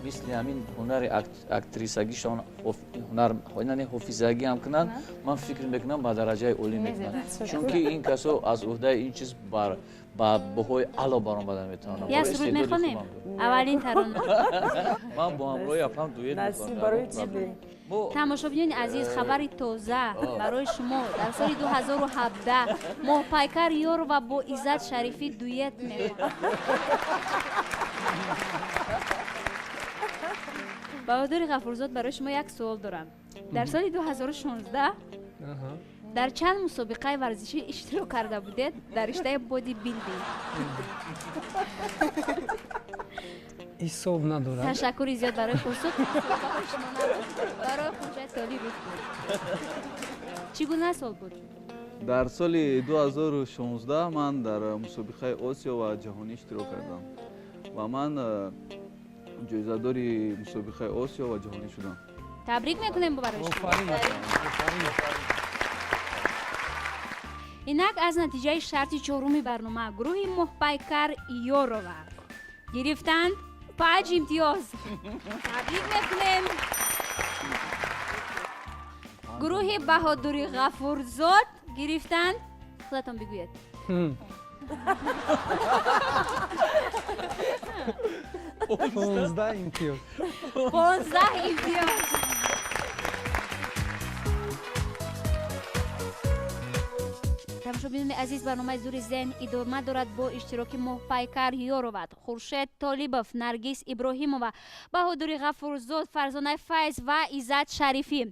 мисли ҳамин ҳунари актрисагишон ҳунар, яъне ҳофизагӣ ҳам кунанд, ман фикр мекунам, ба дараҷаи олӣ мекунанд, чунки ин касо аз уҳдаи ин чиз ба баҳои аъло баромада метавонанд. Як суруд мехонем, аввалин тарона. Ман бо ҳамроҳи апам дуэт. Тамошобинони азиз, хабари тоза барои шумо: дар соли 2017 Моҳпайкар Ёрова бо Иззат Шарифӣ дуэт мехонад. Баҳодури Ғафурзод, барои шумо як суол дорам. Дар соли 2016 дар чанд мусобиқаи варзишӣ иштирок карда будед дар риштаи бодибилдинг? Ҳисоб надорам. Ташаккури зиёд барои посух. Барои Хуршед Толибов буд. Чӣ гуна сол буд? Дар соли 2016 ман дар мусобиқаи Осиё ва ҷаҳонӣ иштирок кардам ва ман ҷоизадори мусобиқаи Осиё ва ҷаҳонӣ шудам. Табрик мекунем барои шумо. Инак, аз натиҷаи шарти чоруми барнома гурӯҳи Моҳпайкар Ёрова гирифтанд панҷ имтиёз. Табрик мекунем. Гурӯҳи Баҳодури Ғафурзод гирифтанд, худатон бигӯед. 15 имтиёз. 15 имтиёз. Тамошобинони азиз, барномаи «Зури зеҳн» идома дорад бо иштироки Моҳпайкар Ёрова, Хуршед Толибов, Наргиз Иброҳимова, Баҳодури Ғафурзод, Фарзонаи Файз ва Иззат Шарифӣ.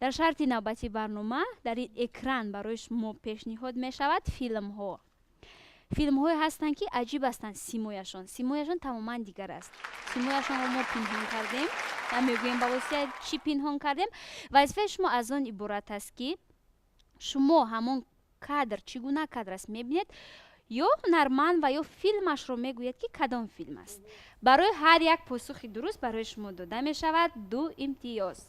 Дар шарти навбати барнома дар ин экран барои шумо пешниҳод мешавад филмҳо. Филмҳое ҳастанд, ки аҷиб ҳастанд. Симояшон тамоман дигар аст. Симояшонро мо пинҳон кардем ва мегӯем, ба воситаи чӣ пинҳон кардем. Вазифаи шумо аз он иборат аст, ки шумо ҳамон кадр чӣ гуна кадр аст мебинед, ё ҳунарманд ва ё филмашро мегӯяд, ки кадом филм аст. Барои ҳар як посухи дуруст барои шумо дода мешавад ду имтиёз.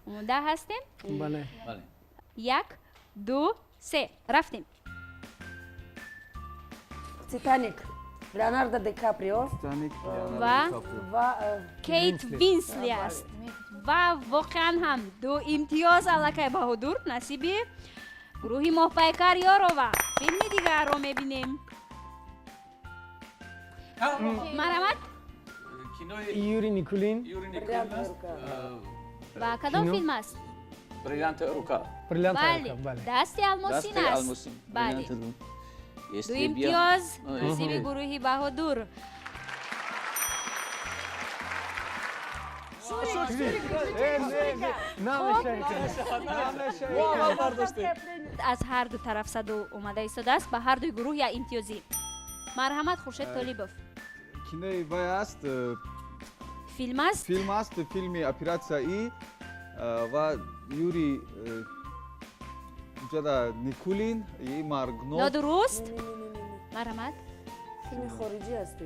Омода ҳастем? Бале. Як, ду, се, рафтем. Титаник. Леонардо Ди Каприо ва Кейт Винсли аст. Ва воқеан ҳам ду имтиёз аллакай Баҳодур насиби гурӯҳи Моҳпайкар Ёрова. Филми дигарро мебинем. Марҳамат. Юрий Никулин. Ва кадом филм аст? Бриллиантовая рука. Бале, дасти алмосин аст. Бале, ду имтиёз насиби гурӯҳи Баҳодур. Аз ҳар ду тараф садо омада истодааст, ба ҳар дуи гурӯҳ як имтиёзӣ. Марҳамат, Хуршед Толибов. Кинои вай аст. Филм аст. Филм аст, филми «Операция И» ва Юрий ҷада Никулин и Маргнов. Нодуруст. Марҳамат. Филми хориҷӣ аст.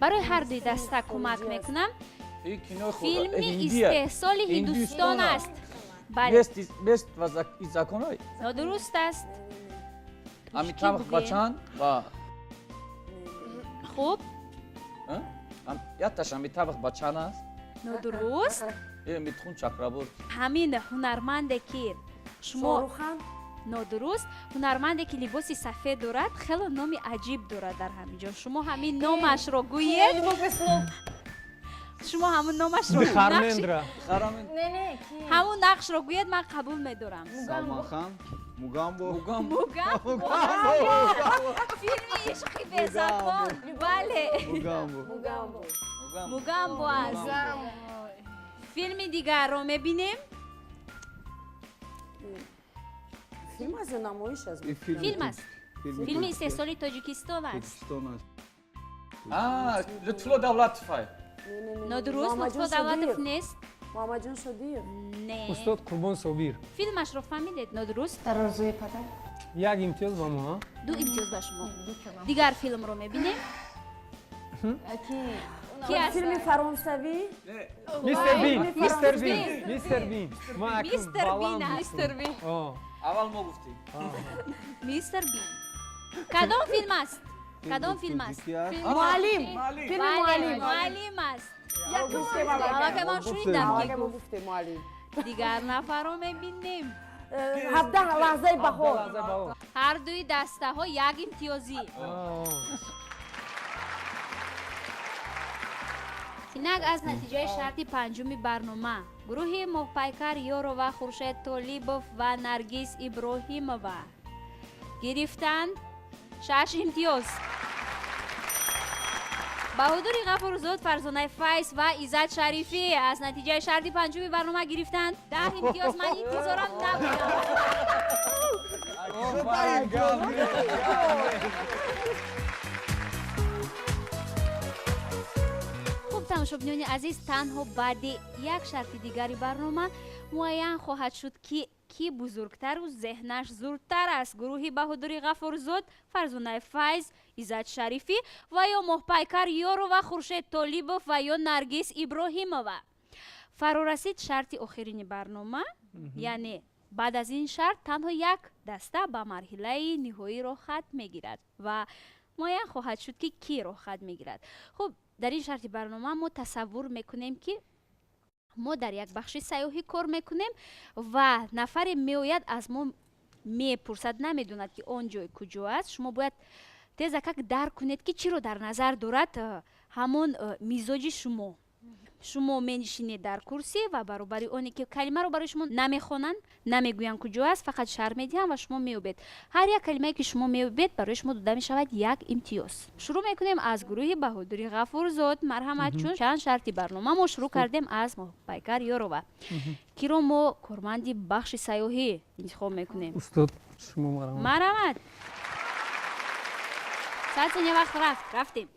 Барои ҳар дуи даста кӯмак мекунам. Филми истеҳсоли Ҳиндустон аст. Нодуруст аст. Амитабх Бачан ва хуб. Якташ Амитабх Бачан аст. Нодуруст. Митхун Чакраборти. Ҳамин ҳунарманде ки шумо нодуруст, ҳунарманде ки либоси сафед дорад, хело номи аҷиб дорад дар ҳамин ҷо. Шумо ҳамин номашро гӯед. Шумо ҳамун номашро ҳамун нақшро гӯед, ман қабул медорам. Салман Хан. Мугамбо. Мугамбо. Филми ишқи безакон. Бале. Мугамбо аст. Филми дигарро мебинем. Филм аст ё намоиш аст? Филм аст. Филми истеҳсоли Тоҷикистон аст. Лутфулло Давлатов. Нодуруст, Лутфулло Давлатов нест. Муҳаммадҷон Шодиев. Не. Устод Қурбон Собир. Филмашро фаҳмидед? Нодуруст. Дар орзуи падар. Як имтиёз ба мо. Ду имтиёз ба шумо. Дигар филмро мебинем. Филми фаронсавӣ. Мистер Бин. Мистер Бин. Мистер Бин. Мистер Бин аст. Мистер Бин. Аввал мо гуфтем. Мистер Бин. Кадом филм аст? Кадом филм аст? Муаллим. Филми муаллим. Муаллим аст. Аллакай ман шунидам ки гуфт. Дигар нафарро мебинем. 17 лаҳзаи баҳор. Ҳар дуи дастаҳо як имтиёзӣ. Инак аз натиҷаи шарти панҷуми барнома гурӯҳи Моҳпайкар Ёрова, Хуршед Толибов ва Наргиз Иброҳимова гирифтанд 6 имтиёз. Баҳодури Ғафурзод, Фарзонаи Файз ва Иззат Шарифӣ аз натиҷаи шарти панҷуми барнома гирифтанд 10 имтиёз. Ман интизорам набудам. Хуб, тамошобинони азиз, танҳо баъди як шарти дигари барнома муайян хоҳад шуд ки кӣ бузургтару зеҳнаш зурдтар аст: гурӯҳи Баҳодури Ғафурзод, Фарзонаи Файз, Иззат Шарифӣ ва ё Моҳпайкар Ёрова, Хуршед Толибов ва ё Наргиз Иброҳимова. Фарорасид шарти охирини барнома, яъне баъд аз ин шарт танҳо як даста ба марҳилаи ниҳоӣ роҳхат мегирад ва муайян хоҳад шуд ки кӣ роҳхат мегирад. Хуб, дар ин шарти барнома мо тасаввур мекунем ки мо дар як бахши сайёҳӣ кор мекунем ва нафаре меояд, аз мо мепурсад, намедонад ки он ҷой куҷо аст. Шумо бояд тезакак дарк кунед ки чиро дар назар дорад ҳамон мизоҷи шумо. Шумо менишинед дар курсӣ ва баробари оне ки калимаро барои шумо намехонанд, намегӯянд куҷо аст, фақат шарҳ медиҳанд ва шумо меёбед. Ҳар як калимае ки шумо меёбед, барои шумо дода мешавад як имтиёз. Шурӯъ мекунем аз гурӯҳи Баҳодури Ғафурзод. Марҳамат, чун чанд шарти барнома мо шурӯъ кардем аз Моҳпайкар Ёрова, киро мо корманди бахши сайёҳӣ интихоб мекунем. Устод, шумо марҳамат. Марҳамат. Сад сония вақт рафт. Рафтем.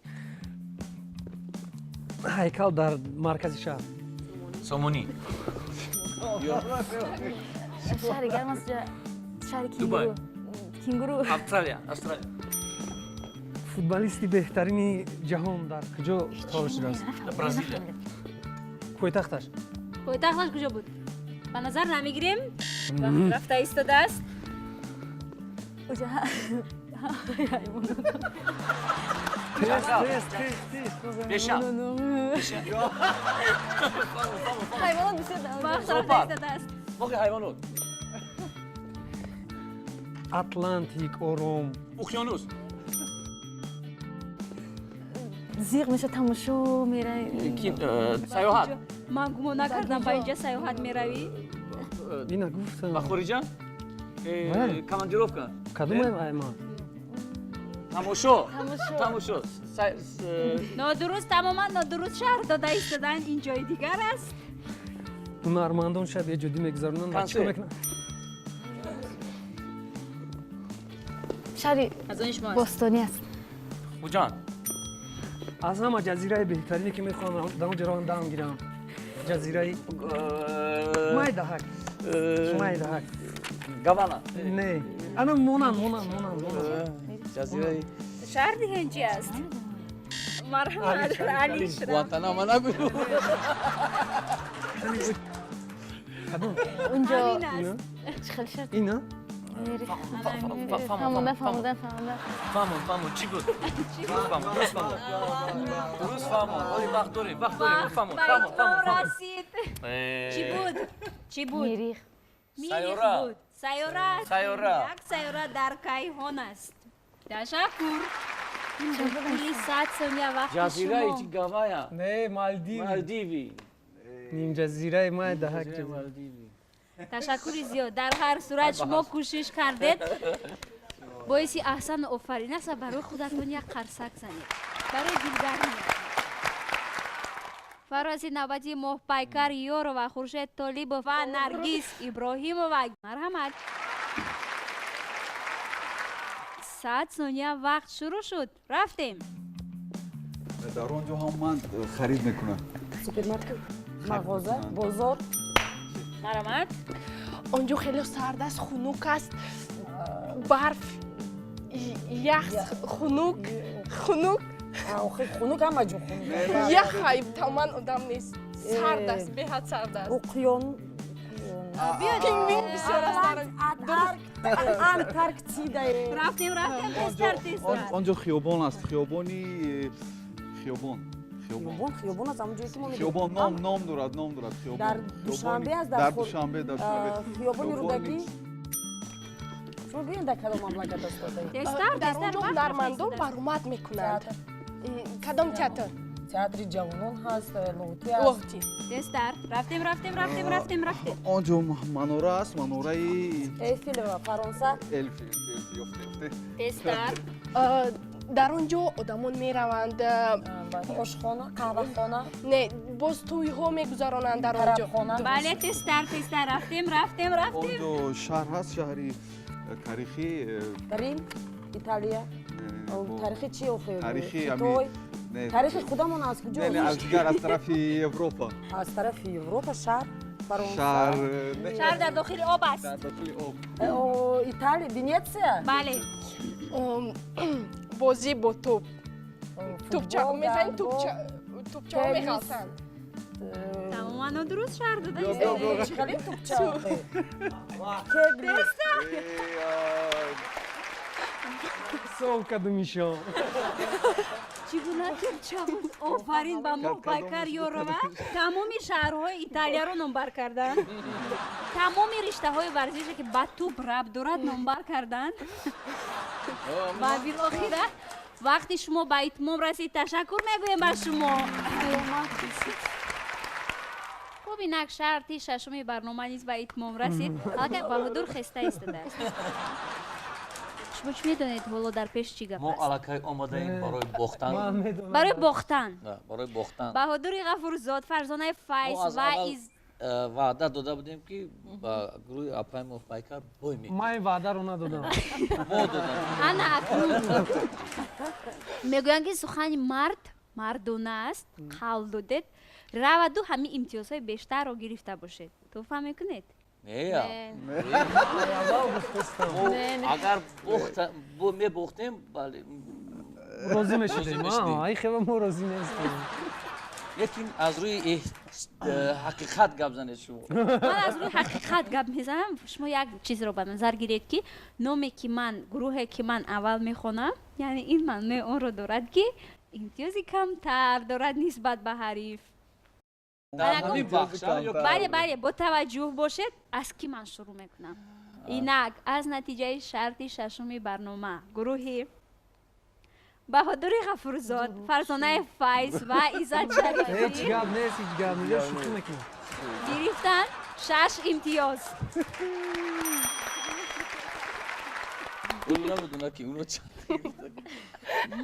Ҳайкал дар маркази шаҳр. Сомонӣ. Шаҳри гарм аст, шаҳри кенгуру. Кенгуру. Австралия, Австралия. Футболисти беҳтарини ҷаҳон дар куҷо таваллуд шудааст? Бразилия. Пойтахташ? Пойтахташ куҷо буд? Ба назар намегирем. Вақт рафта истодааст. Беша. Ҳайвонот бисёр. Аст. Боқи ҳайвонот. Атлантик, ором. Уқёнус. Зиқ меша, тамошо меравӣ. Саёҳат. Ман гумон накардам, ба инҷа саёҳат меравӣ. Ина гуфтам. Ба хориҷа? Командировка. Кадом айман? Тамошо. Тамошо. Нодуруст, тамоман нодуруст шаҳр дода истодан, ин ҷои дигар аст. Ҳунармандон шаб эҷодӣ мегузаронанд ва чикор мекунанд? Шаҳри бостонӣ аст. Хуҷанд. Аз ҳама ҷазираи беҳтарине, ки мехоҳам дар он ҷо равам дам гирам. Ҷазираи майдаҳак. Майдаҳак. Гавана. Не. Ана монанд, монанд, монанд. Ҷазираи шаҳр диҳен чи аст? Марҳамат, Али. Гуантанамо нагӯ. Унҷо чӣ хел шаҳр? Ина? Фаҳмонда, фаҳмонда, фаҳмонда. Фаҳмон, фаҳмон, чӣ буд? Дуруст фаҳмон, дуруст фаҳмон. Дуруст фаҳмон. Оли вақт дорем, вақт дорем, фаҳмон, фаҳмон, фаҳмон. Расид. Чӣ буд? Чӣ буд? Мирих. Мирих буд. Сайёра. Сайёра. Як сайёра дар кайҳон аст. Ташаккур. Пули 100 сония вақти шумо. Ҷазираи Гавайя. Не, Малдиви. Малдиви. Нимҷазираи майдаҳак. Малдиви. Ташаккури зиёд. Дар ҳар сурат шумо кӯшиш кардед. Боиси аҳсану офарин аст ва барои худатон як қарсак занед. Барои дилгармӣ. Фарози навбати Моҳпайкар Ёрова, Хуршед Толибов ва Наргиз Иброҳимова. Марҳамат. 100 сония вақт шурӯъ шуд. Рафтем. Дар он ҷо ҳам ман харид мекунам. Супермаркет, мағоза, бозор. Марҳамат. Он ҷо хеле сард аст, хунук аст, барф, ях, хунук, хунук. Охи хунук ҳама ҷо хунук. Ях тамоман одам нест. Сард аст, беҳад сард аст. Уқён. Пингвин бисёр аст. Антарктида. Рафтем, рафтем, тезтар, тезтар. Он ҷо хиёбон аст, хиёбони хиёбон. Хиёбон, хиёбон аст, ҳамон ҷое ки мо мебинем. Хиёбон ном, ном дорад, ном дорад хиёбон. Дар Душанбе аст, дар Душанбе, дар Душанбе. Хиёбони Рӯдакӣ. Шумо бинед, дар кадом мамлакат аст. Тезтар, Дар он тезтар. ҷо ҳунармандон баромад мекунанд. Кадом театр? Театри ҷавонон ҳаст, Лоҳутӣ аст. Лоҳутӣ. Тезтар. Рафтем, рафтем, рафтем, рафтем, рафтем. Он ҷо манора аст, манораи Эйфелева, Фаронса. Элфи, ёфте, ёфте. Тезтар. Дар он ҷо одамон мераванд. Ошхона, қаҳвахона. Не, боз тӯйҳо мегузаронанд дар он ҷо. Бале, тезтар, тезтар. Рафтем, рафтем, рафтем. Он ҷо шаҳр ҳаст, шаҳри таърихӣ. Рим, Италия. Таърихи чи охи? Таърихи Хитой. Таърихи худамон аз куҷо? Не, аз дигар, аз тарафи Европа. Аз тарафи Европа шаҳр, Фаронса. Шаҳр дар дохили об аст. Дар дохили об. Италия, Венеция? Бале. Бозӣ бо тӯп. Тӯпча мезанӣ, тӯпчаҳо меғалтанд. Тамоман нодуруст шаҳр дода. Чӣ хеле тӯпча? Сов кадумишо. Чӣ гуна тӯпча буд? Офарин ба Моҳпайкар Ёрова. Тамоми шаҳрҳои Италияро номбар карданд. Тамоми риштаҳои варзише, ки ба тӯп рабт дорад, номбар карданд. Ва билохира вақти шумо ба итмом расид. Ташаккур мегӯем ба шумо. Хуб, инак шарти шашуми барнома низ ба итмом расид. Аллакай Баҳодур хеста истодааст. Шумо чӣ медонед, ҳоло дар пеш чӣ гап Мо аст? аллакай омодаем барои бохтан. Барои бохтан. Барои бохтан. Баҳодури Ғафурзод, Фарзонаи Файз ва из ваъда дода будем, ки ба гурӯҳи апаи Моҳпайкар бой мекунем. Ман ваъдаро надодам. Мо додам. Ана акнун мегӯянд, ки сухани мард мардона аст. Қавл додед, раваду ҳамин имтиёзҳои бештарро гирифта бошед. Туҳфа мекунед? Не. Агар мебохтем, бале. Розӣ мешудем. Ай хела мо розӣ нестем. Лекин аз рӯи ҳақиқат гап занед шумо. Ман аз рӯи ҳақиқат гап мезанам. Шумо як чизро ба назар гиред, ки номе ки ман, гурӯҳе ки ман аввал мехонам, яъне ин маънои онро дорад, ки имтиёзи камтар дорад нисбат ба ҳариф. Бале, бале, бо таваҷҷӯҳ бошед, аз ки ман шурӯъ мекунам. Инак, аз натиҷаи шарти шашуми барнома гурӯҳи Баҳодури Ғафурзод, Фарзонаи Файз ва Иззат Шарифӣ ҳеҷ гап нест, ҳеҷ гап нест, шӯхӣ мекунам. Гирифтан 6 имтиёз.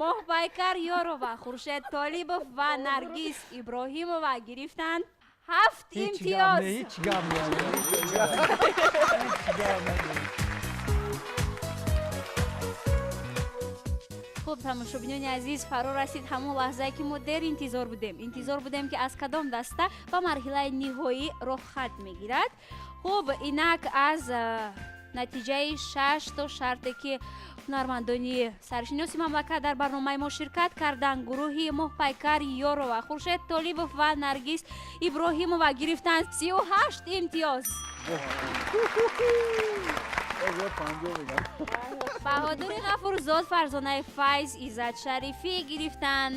Моҳпайкар Ёрова, Хуршед Толибов ва Наргиз Иброҳимова гирифтанд 7 имтиёз. Ҳеҷ гап нест. Хуб, тамошобинони азиз, фаро расид ҳамон лаҳзае, ки мо дер интизор будем. Интизор будем, ки аз кадом даста ба марҳилаи ниҳоӣ роҳхат мегирад. Хуб, инак аз натиҷаи 6 то шарте, ки ҳунармандони саршиноси мамлакат дар барномаи мо ширкат карданд, гурӯҳи Моҳпайкар Ёрова, Хуршед Толибов ва Наргиз Иброҳимова гирифтанд 38 имтиёз. Баҳодури Ғафурзод, Фарзонаи Файз, Иззат Шарифӣ гирифтанд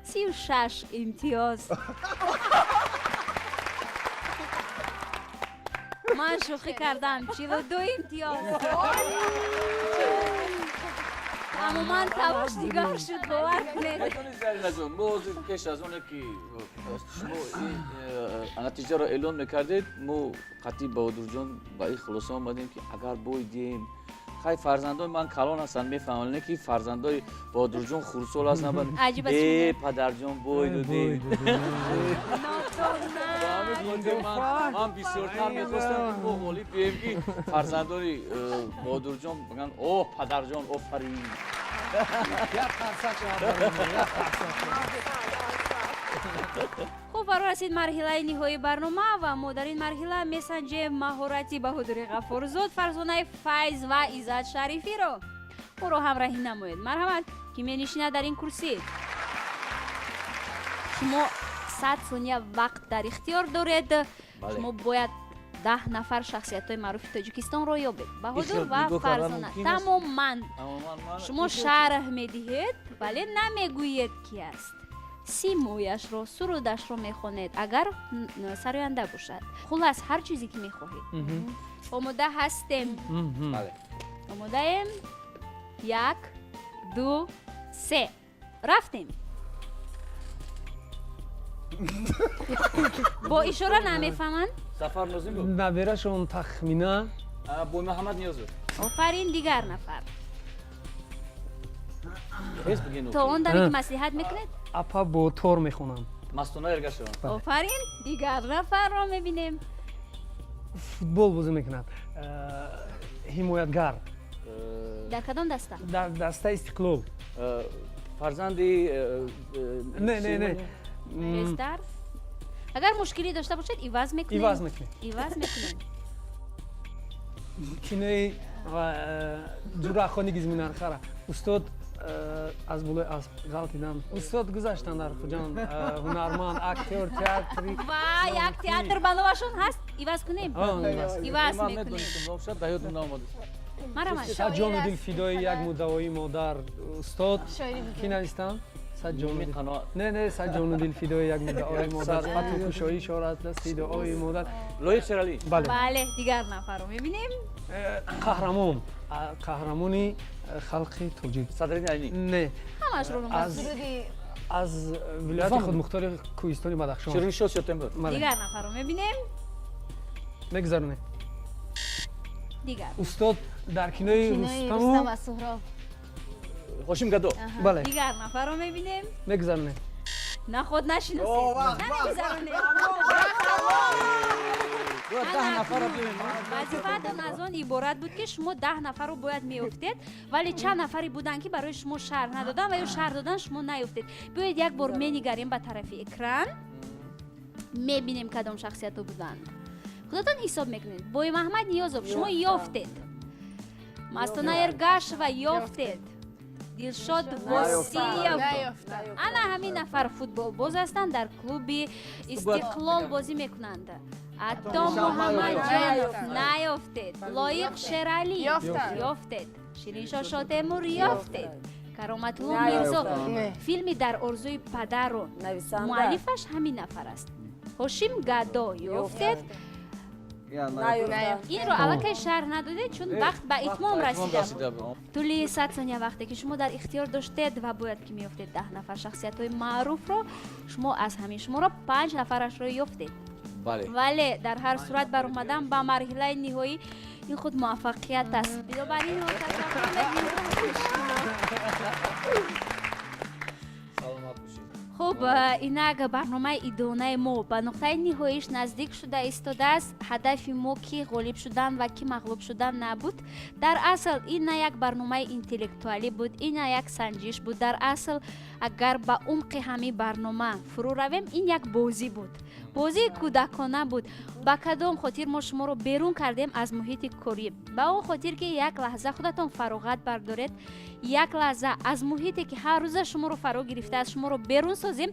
36 имтиёз. Ман шӯхӣ кардам, 42 имтиёз. Тамоман талош дигар шуд, бовар кунед. Медонед, Заринажон, мо ҳозир пеш аз оне ки шумо натиҷаро эълон мекардед, мо қатъи Баҳодурҷон ба ин хулоса омадем, ки агар бойдем, хай, фарзандои ман калон ҳастанд, мефаҳманд, не ки фарзандои Баҳодурҷон хурдсол ҳастанд. Э, падарҷон, бой додем. Ман бисёртар мехостам, ки мо ғолиб бием, ки фарзандони Баҳодурҷон бигӯянд: оҳ, падарҷон, офарин. Хуб, фаро расид марҳилаи ниҳоии барнома ва мо дар ин марҳила месанҷем маҳорати Баҳодури Ғафурзод, Фарзонаи Файз ва Иззат Шарифиро. Моро ҳамраҳӣ намоед. Марҳамат, ки менишинад дар ин курсӣ? Шумо 100 сония вақт дар ихтиёр доред. Шумо бояд 10 нафар шахсиятҳои маъруфи Тоҷикистонро ёбед. Баҳодур ва Фарзона. Тамоман. Шумо шарҳ медиҳед, вале намегӯед, ки аст. Симояшро, сурудашро мехонед, агар сароянда бошад. Хулас, ҳар чизе ки мехоҳед. Омода ҳастем? Омодаем? 1, 2, 3. Рафтем. Бо ишора намефаҳманд? Сафар Нозимов. Наберашон тахмина. Боймуҳаммад Ниёзов. Офарин, дигар нафар. То он даме ки маслиҳат мекунед? Апа бо тор мехонам. Мастона Эргашева. Офарин, дигар нафарро мебинем. Футбол бозӣ мекунад. Ҳимоятгар. Дар кадом даста? Дар дастаи Истиқлол. Фарзанди Не, не, не. Тезтар. Агар мушкилӣ дошта бошед, иваз мекунем. Иваз мекунем. Иваз мекунем. Кинои ҷурахони гизминархара. Устод аз болои асп ғалтидам. Устод гузаштанд дар Хуҷанд, ҳунарманд, актёр, театри. Ва як театр ба номашон ҳаст. Иваз кунем? Иваз мекунем. Сад ҷону дил фидои як муддаои модар. Устод ки навистанд? Сад ҷону не, не, сад ҷону дил фидои як муддаои модар, фатҳу кушоӣ шорад дасти дуои модар. Лоиқ Шералӣ. Бале. Бале, дигар нафарро мебинем. Қаҳрамон, қаҳрамони халқи тоҷик. Садриддин Айнӣ. Не. Ҳамаашро аз вилояти худмухтори кӯҳистони Бадахшон. Шириншоҳ Сётембр. Дигар нафарро мебинем. Мегузаронем. Дигар. Устод дар кинои Рустам ва Суҳроб. Ҳошим Гадо. Бале. Дигар нафарро мебинем. Мегузаронем. На, худ нашиносед. Намегузаронем. Вазифаатон аз он иборат буд, ки шумо 10 нафарро бояд меёфтед, вале чанд нафаре буданд, ки барои шумо шарҳ надоданд ва ё шарҳ додан шумо наёфтед. Биёед як бор менигарем ба тарафи экран, мебинем кадом шахсиятҳо буданд. Худатон ҳисоб мекунед. Боймаҳмад Ниёзов, шумо ёфтед. Мастона Эргашева ёфтед. Дилшод Восиев. Ана ҳамин нафар футболбоз ҳастанд, дар клуби Истиқлол бозӣ мекунанд. Ато Муҳаммадҷонов наёфтед. Лоиқ Шералӣ ёфтед. Шириншо Шотемур ёфтед. Кароматулло Мирзо, филми «Дар орзуи падарро» муаллифаш ҳамин нафар аст. Ҳошим Гадо ёфтед. Инро аллакай шарҳ надодед, чун вақт ба итмом расида буд. Тӯли 100 сония вақте ки шумо дар ихтиёр доштед ва бояд ки меёфтед 10 нафар шахсиятҳои маъруфро, шумо аз ҳамин шуморо панҷ нафарашро ёфтед. Вале дар ҳар сурат баромадан ба марҳилаи ниҳоӣ ин худ муваффақият аст. Бинобар ин ташаккур мекунем. Хуб, инак барномаи идонаи мо ба нуқтаи ниҳоиш наздик шуда истодааст. Ҳадафи мо ки ғолиб шудан ва ки мағлуб шудан набуд. Дар асл ин на як барномаи интеллектуалӣ буд, ин на як санҷиш буд. Дар асл агар ба умқи ҳамин барнома фурӯ равем, ин як бозӣ буд, бозии кӯдакона буд. Ба кадом хотир мо шуморо берун кардем аз муҳити корӣ? Ба он хотир ки як лаҳза худатон фароғат бардоред, як лаҳза аз муҳите ки ҳар рӯза шуморо фаро гирифтааст шуморо берун созем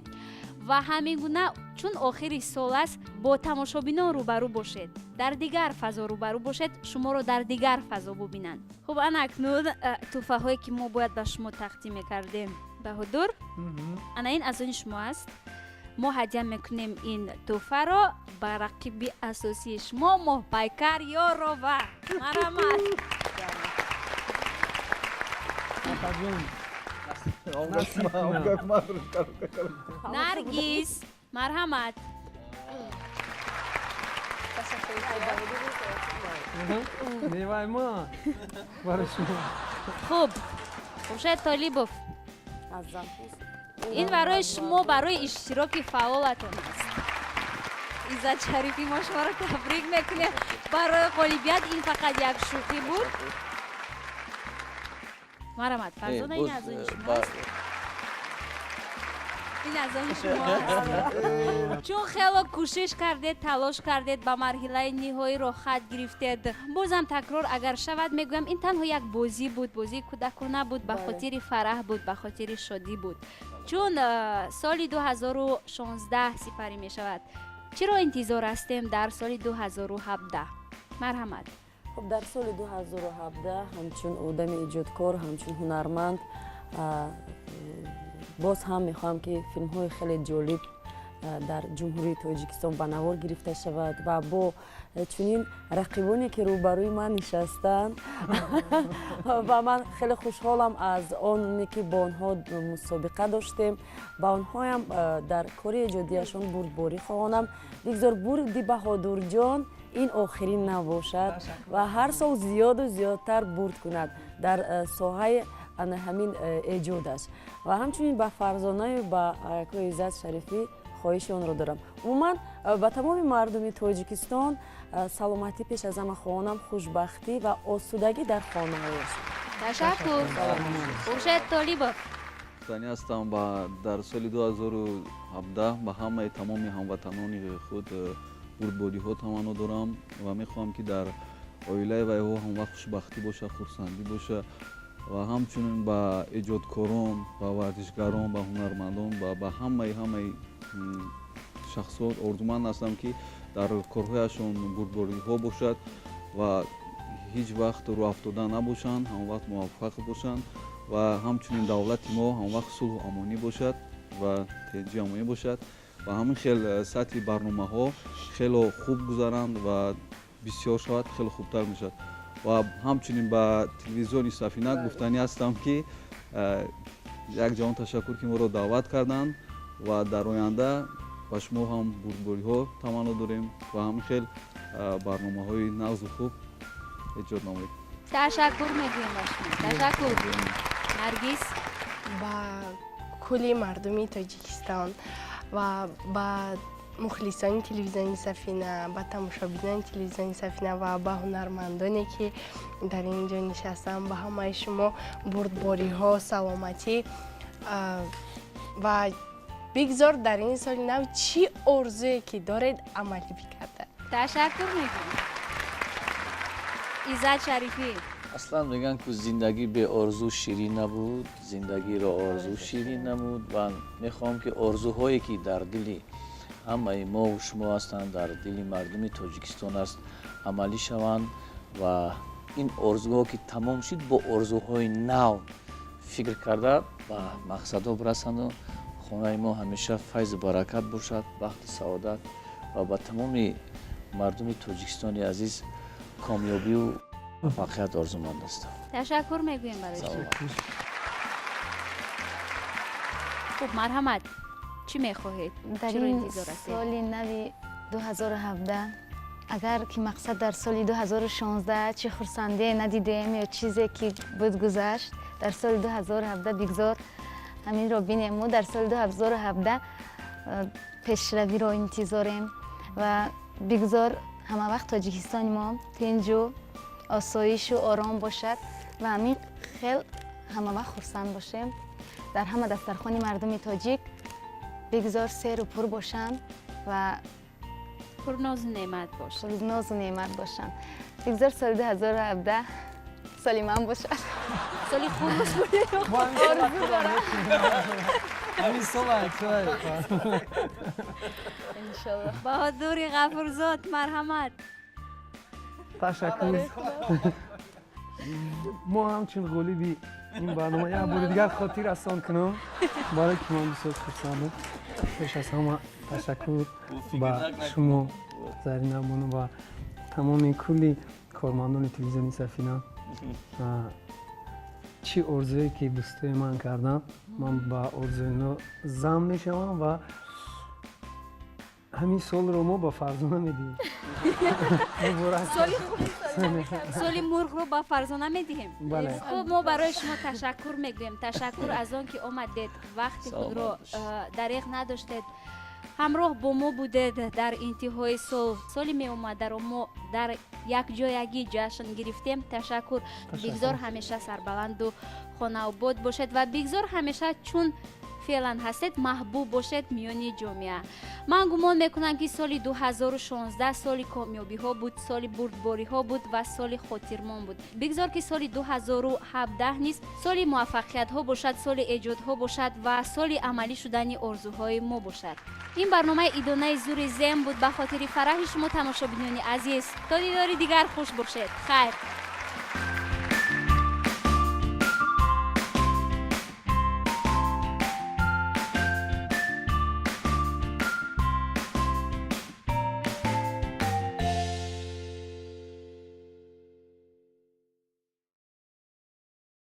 ва ҳамин гуна, чун охири сол аст, бо тамошобинон рӯбарӯ бошед, дар дигар фазо рӯбарӯ бошед, шуморо дар дигар фазо бубинанд. Хуб, ана акнун тӯҳфаҳое ки мо бояд ба шумо тақдим мекардем, Баҳодур, ана ин аз они шумо аст. Мо ҳадя мекунем ин тӯҳфаро ба рақиби асосии шумо Моҳпайкар Ёрова. Марҳамат. Наргиз, марҳамат. Хуб, Хуршед Толибов, ин барои шумо барои иштироки фаъолатон аст. Иззат Шарифӣ, мо шуморо табрик мекунем барои ғолибият. Ин фақат як шӯхӣ буд. Марҳамат, Фарзона, ин аз они шумо аст. Ин аз они шумо аст. Чун хело кӯшиш кардед, талош кардед, ба марҳилаи ниҳоӣ роҳхат гирифтед. Бозам такрор агар шавад мегӯям, ин танҳо як бозӣ буд, бозии кӯдакона буд, ба хотири фараҳ буд, ба хотири шодӣ буд. Чун соли 2016 сипарӣ мешавад, чиро интизор ҳастем дар соли 2017? Марҳамат. Хуб, дар соли 2017 ҳамчун одами эҷодкор, ҳамчун ҳунарманд боз ҳам мехоҳам ки филмҳои хеле ҷолиб дар Ҷумҳурии Тоҷикистон ба навор гирифта шавад ва бо чунин рақибоне ки рӯбарӯи ман нишастанд ва ман хеле хушҳолам аз оне ки бо онҳо мусобиқа доштем. Ба онҳоям дар кори эҷодияшон бурдборӣ хоҳонам. Бигзор бурди Баҳодурҷон ин охирин набошад ва ҳар сол зиёду зиёдтар бурд кунад дар соҳаи ҳамин эҷодаш. Ва ҳамчунин ба Фарзонаю ба акои Иззат Шарифӣ хоҳиши онро дорам. Умуман ба тамоми мардуми Тоҷикистон саломатӣ пеш аз ҳама хоҳонам, хушбахтӣ ва осудагӣ дар хонаҳояшон. Ташаккур. Хуршед Толибов. Гуфтанӣ ҳастам дар соли 2017 ба ҳамаи тамоми ҳамватанони худ бурдбориҳо таманно дорам ва мехоҳам ки дар оилаи вайҳо ҳамвақт хушбахтӣ боша, хурсандӣ боша ва ҳамчунин ба эҷодкорон, ба варзишгарон, ба ҳунармандон ва ба ҳамаи шахсот орзуманд ҳастам ки дар корҳояшон бурдбориҳо бошад ва ҳеҷ вақт рӯафтода набошанд, ҳамвақт муваффақ бошанд ва ҳамчунин давлати мо ҳамвақт сулҳу амонӣ бошад ва тинҷи амонӣ бошад ва ҳамин хел сатҳи барномаҳо хело хуб гузаранд ва бисёр шавад, хело хубтар мешавад. Ва ҳамчунин ба телевизиони Сафина гуфтанӣ ҳастам ки як ҷаҳон ташаккур ки моро даъват карданд ва дар оянда ба шумо ҳам бурдбориҳо таманно дорем ва ҳамин хел барномаҳои нағзу хуб эҷод намоед. Ташаккур мегӯем ба шумо. Ташаккур. Наргиз. Ба кулли мардуми Тоҷикистон ва ба мухлисони телевизиони Сафина, ба тамошобинони телевизиони Сафина ва ба ҳунармандоне ки дар ин ҷо нишастанд, ба ҳамаи шумо бурдбориҳо, саломатӣ ва бигзор дар ин соли нав чӣ орзуе ки доред амалӣ бигардад. Ташаккур мегӯем. Иззат Шарифӣ. Аслан мегӯянд, ки зиндагӣ беорзу ширин набуд, зиндагиро орзу ширин намуд. Ва мехоҳам, ки орзуҳое, ки дар дили ҳамаи мову шумо ҳастанд, дар дили мардуми Тоҷикистон аст, амалӣ шаванд ва ин орзуҳо ки тамом шуд, бо орзуҳои нав фикр карда, ба мақсадҳо бирасанду хонаи мо ҳамеша файзу баракат бошад, бахту саодат ва ба тамоми мардуми Тоҷикистони азиз комёбию муваффақият орзуманд ҳастам. Ташаккур мегӯем барои шумо. Хуб, марҳамат, чӣ мехоҳед? Дар Чиро ин интизор ҳастед? Соли нави 2017, агар ки мақсад дар соли 2016 чӣ хурсандие надидем ё чизе ки буд гузашт, дар соли 2017 бигзор ҳаминро бинем. Мо дар соли 2017 пешравиро интизорем ва бигзор ҳамавақт Тоҷикистони мо тинҷу осоишу ором бошад ва ҳамин хел ҳамавақт хурсанд бошем. Дар ҳама дастархони мардуми тоҷик бигзор серу пур бошанд ва пурнозу неъмат бошанд. Пурнозу неъмат бошанд. Бигзор соли 2017 соли ман бошад. Соли хурӯс. Орзу дорам. Ҳамин сола. Иншолло. Баҳодури Ғафурзод, марҳамат. Ташаккур. Мо ҳамчун ғолиби ин барнома як бори дигар хотир расон кунам, барое ки ман бисёр хурсандам. Пеш аз ҳама ташаккур ба шумо, Зарина бону, ва тамоми кулли кормандони телевизиони Сафина. Чӣ орзуе ки дӯстои ман кардам, ман ба орзуи ино зам мешавам ва ҳамин солро мо ба Фарзона медиҳем. Соли мурғро ба Фарзона медиҳем. Бале. Хуб, мо барои шумо ташаккур мегӯем. Ташаккур аз он ки омадед, вақти худро дареғ надоштед, ҳамроҳ бо мо будед. Дар интиҳои сол, соли меомадаро мо дар якҷоягӣ ҷашн гирифтем. Ташаккур. Бигзор ҳамеша сарбаланду хонаобод бошед ва бигзор ҳамеша чун феълан ҳастед маҳбуб бошед миёни ҷомеа. Ман гумон мекунам, ки соли 2016 соли комёбиҳо буд, соли бурдбориҳо буд ва соли хотирмон буд. Бигзор ки соли 2017 низ соли муваффақиятҳо бошад, соли эҷодҳо бошад ва соли амалӣ шудани орзуҳои мо бошад. Ин барномаи идонаи зури зем буд ба хотири фараҳи шумо, тамошобинони азиз. То дидори дигар хуш бошед. Хайр.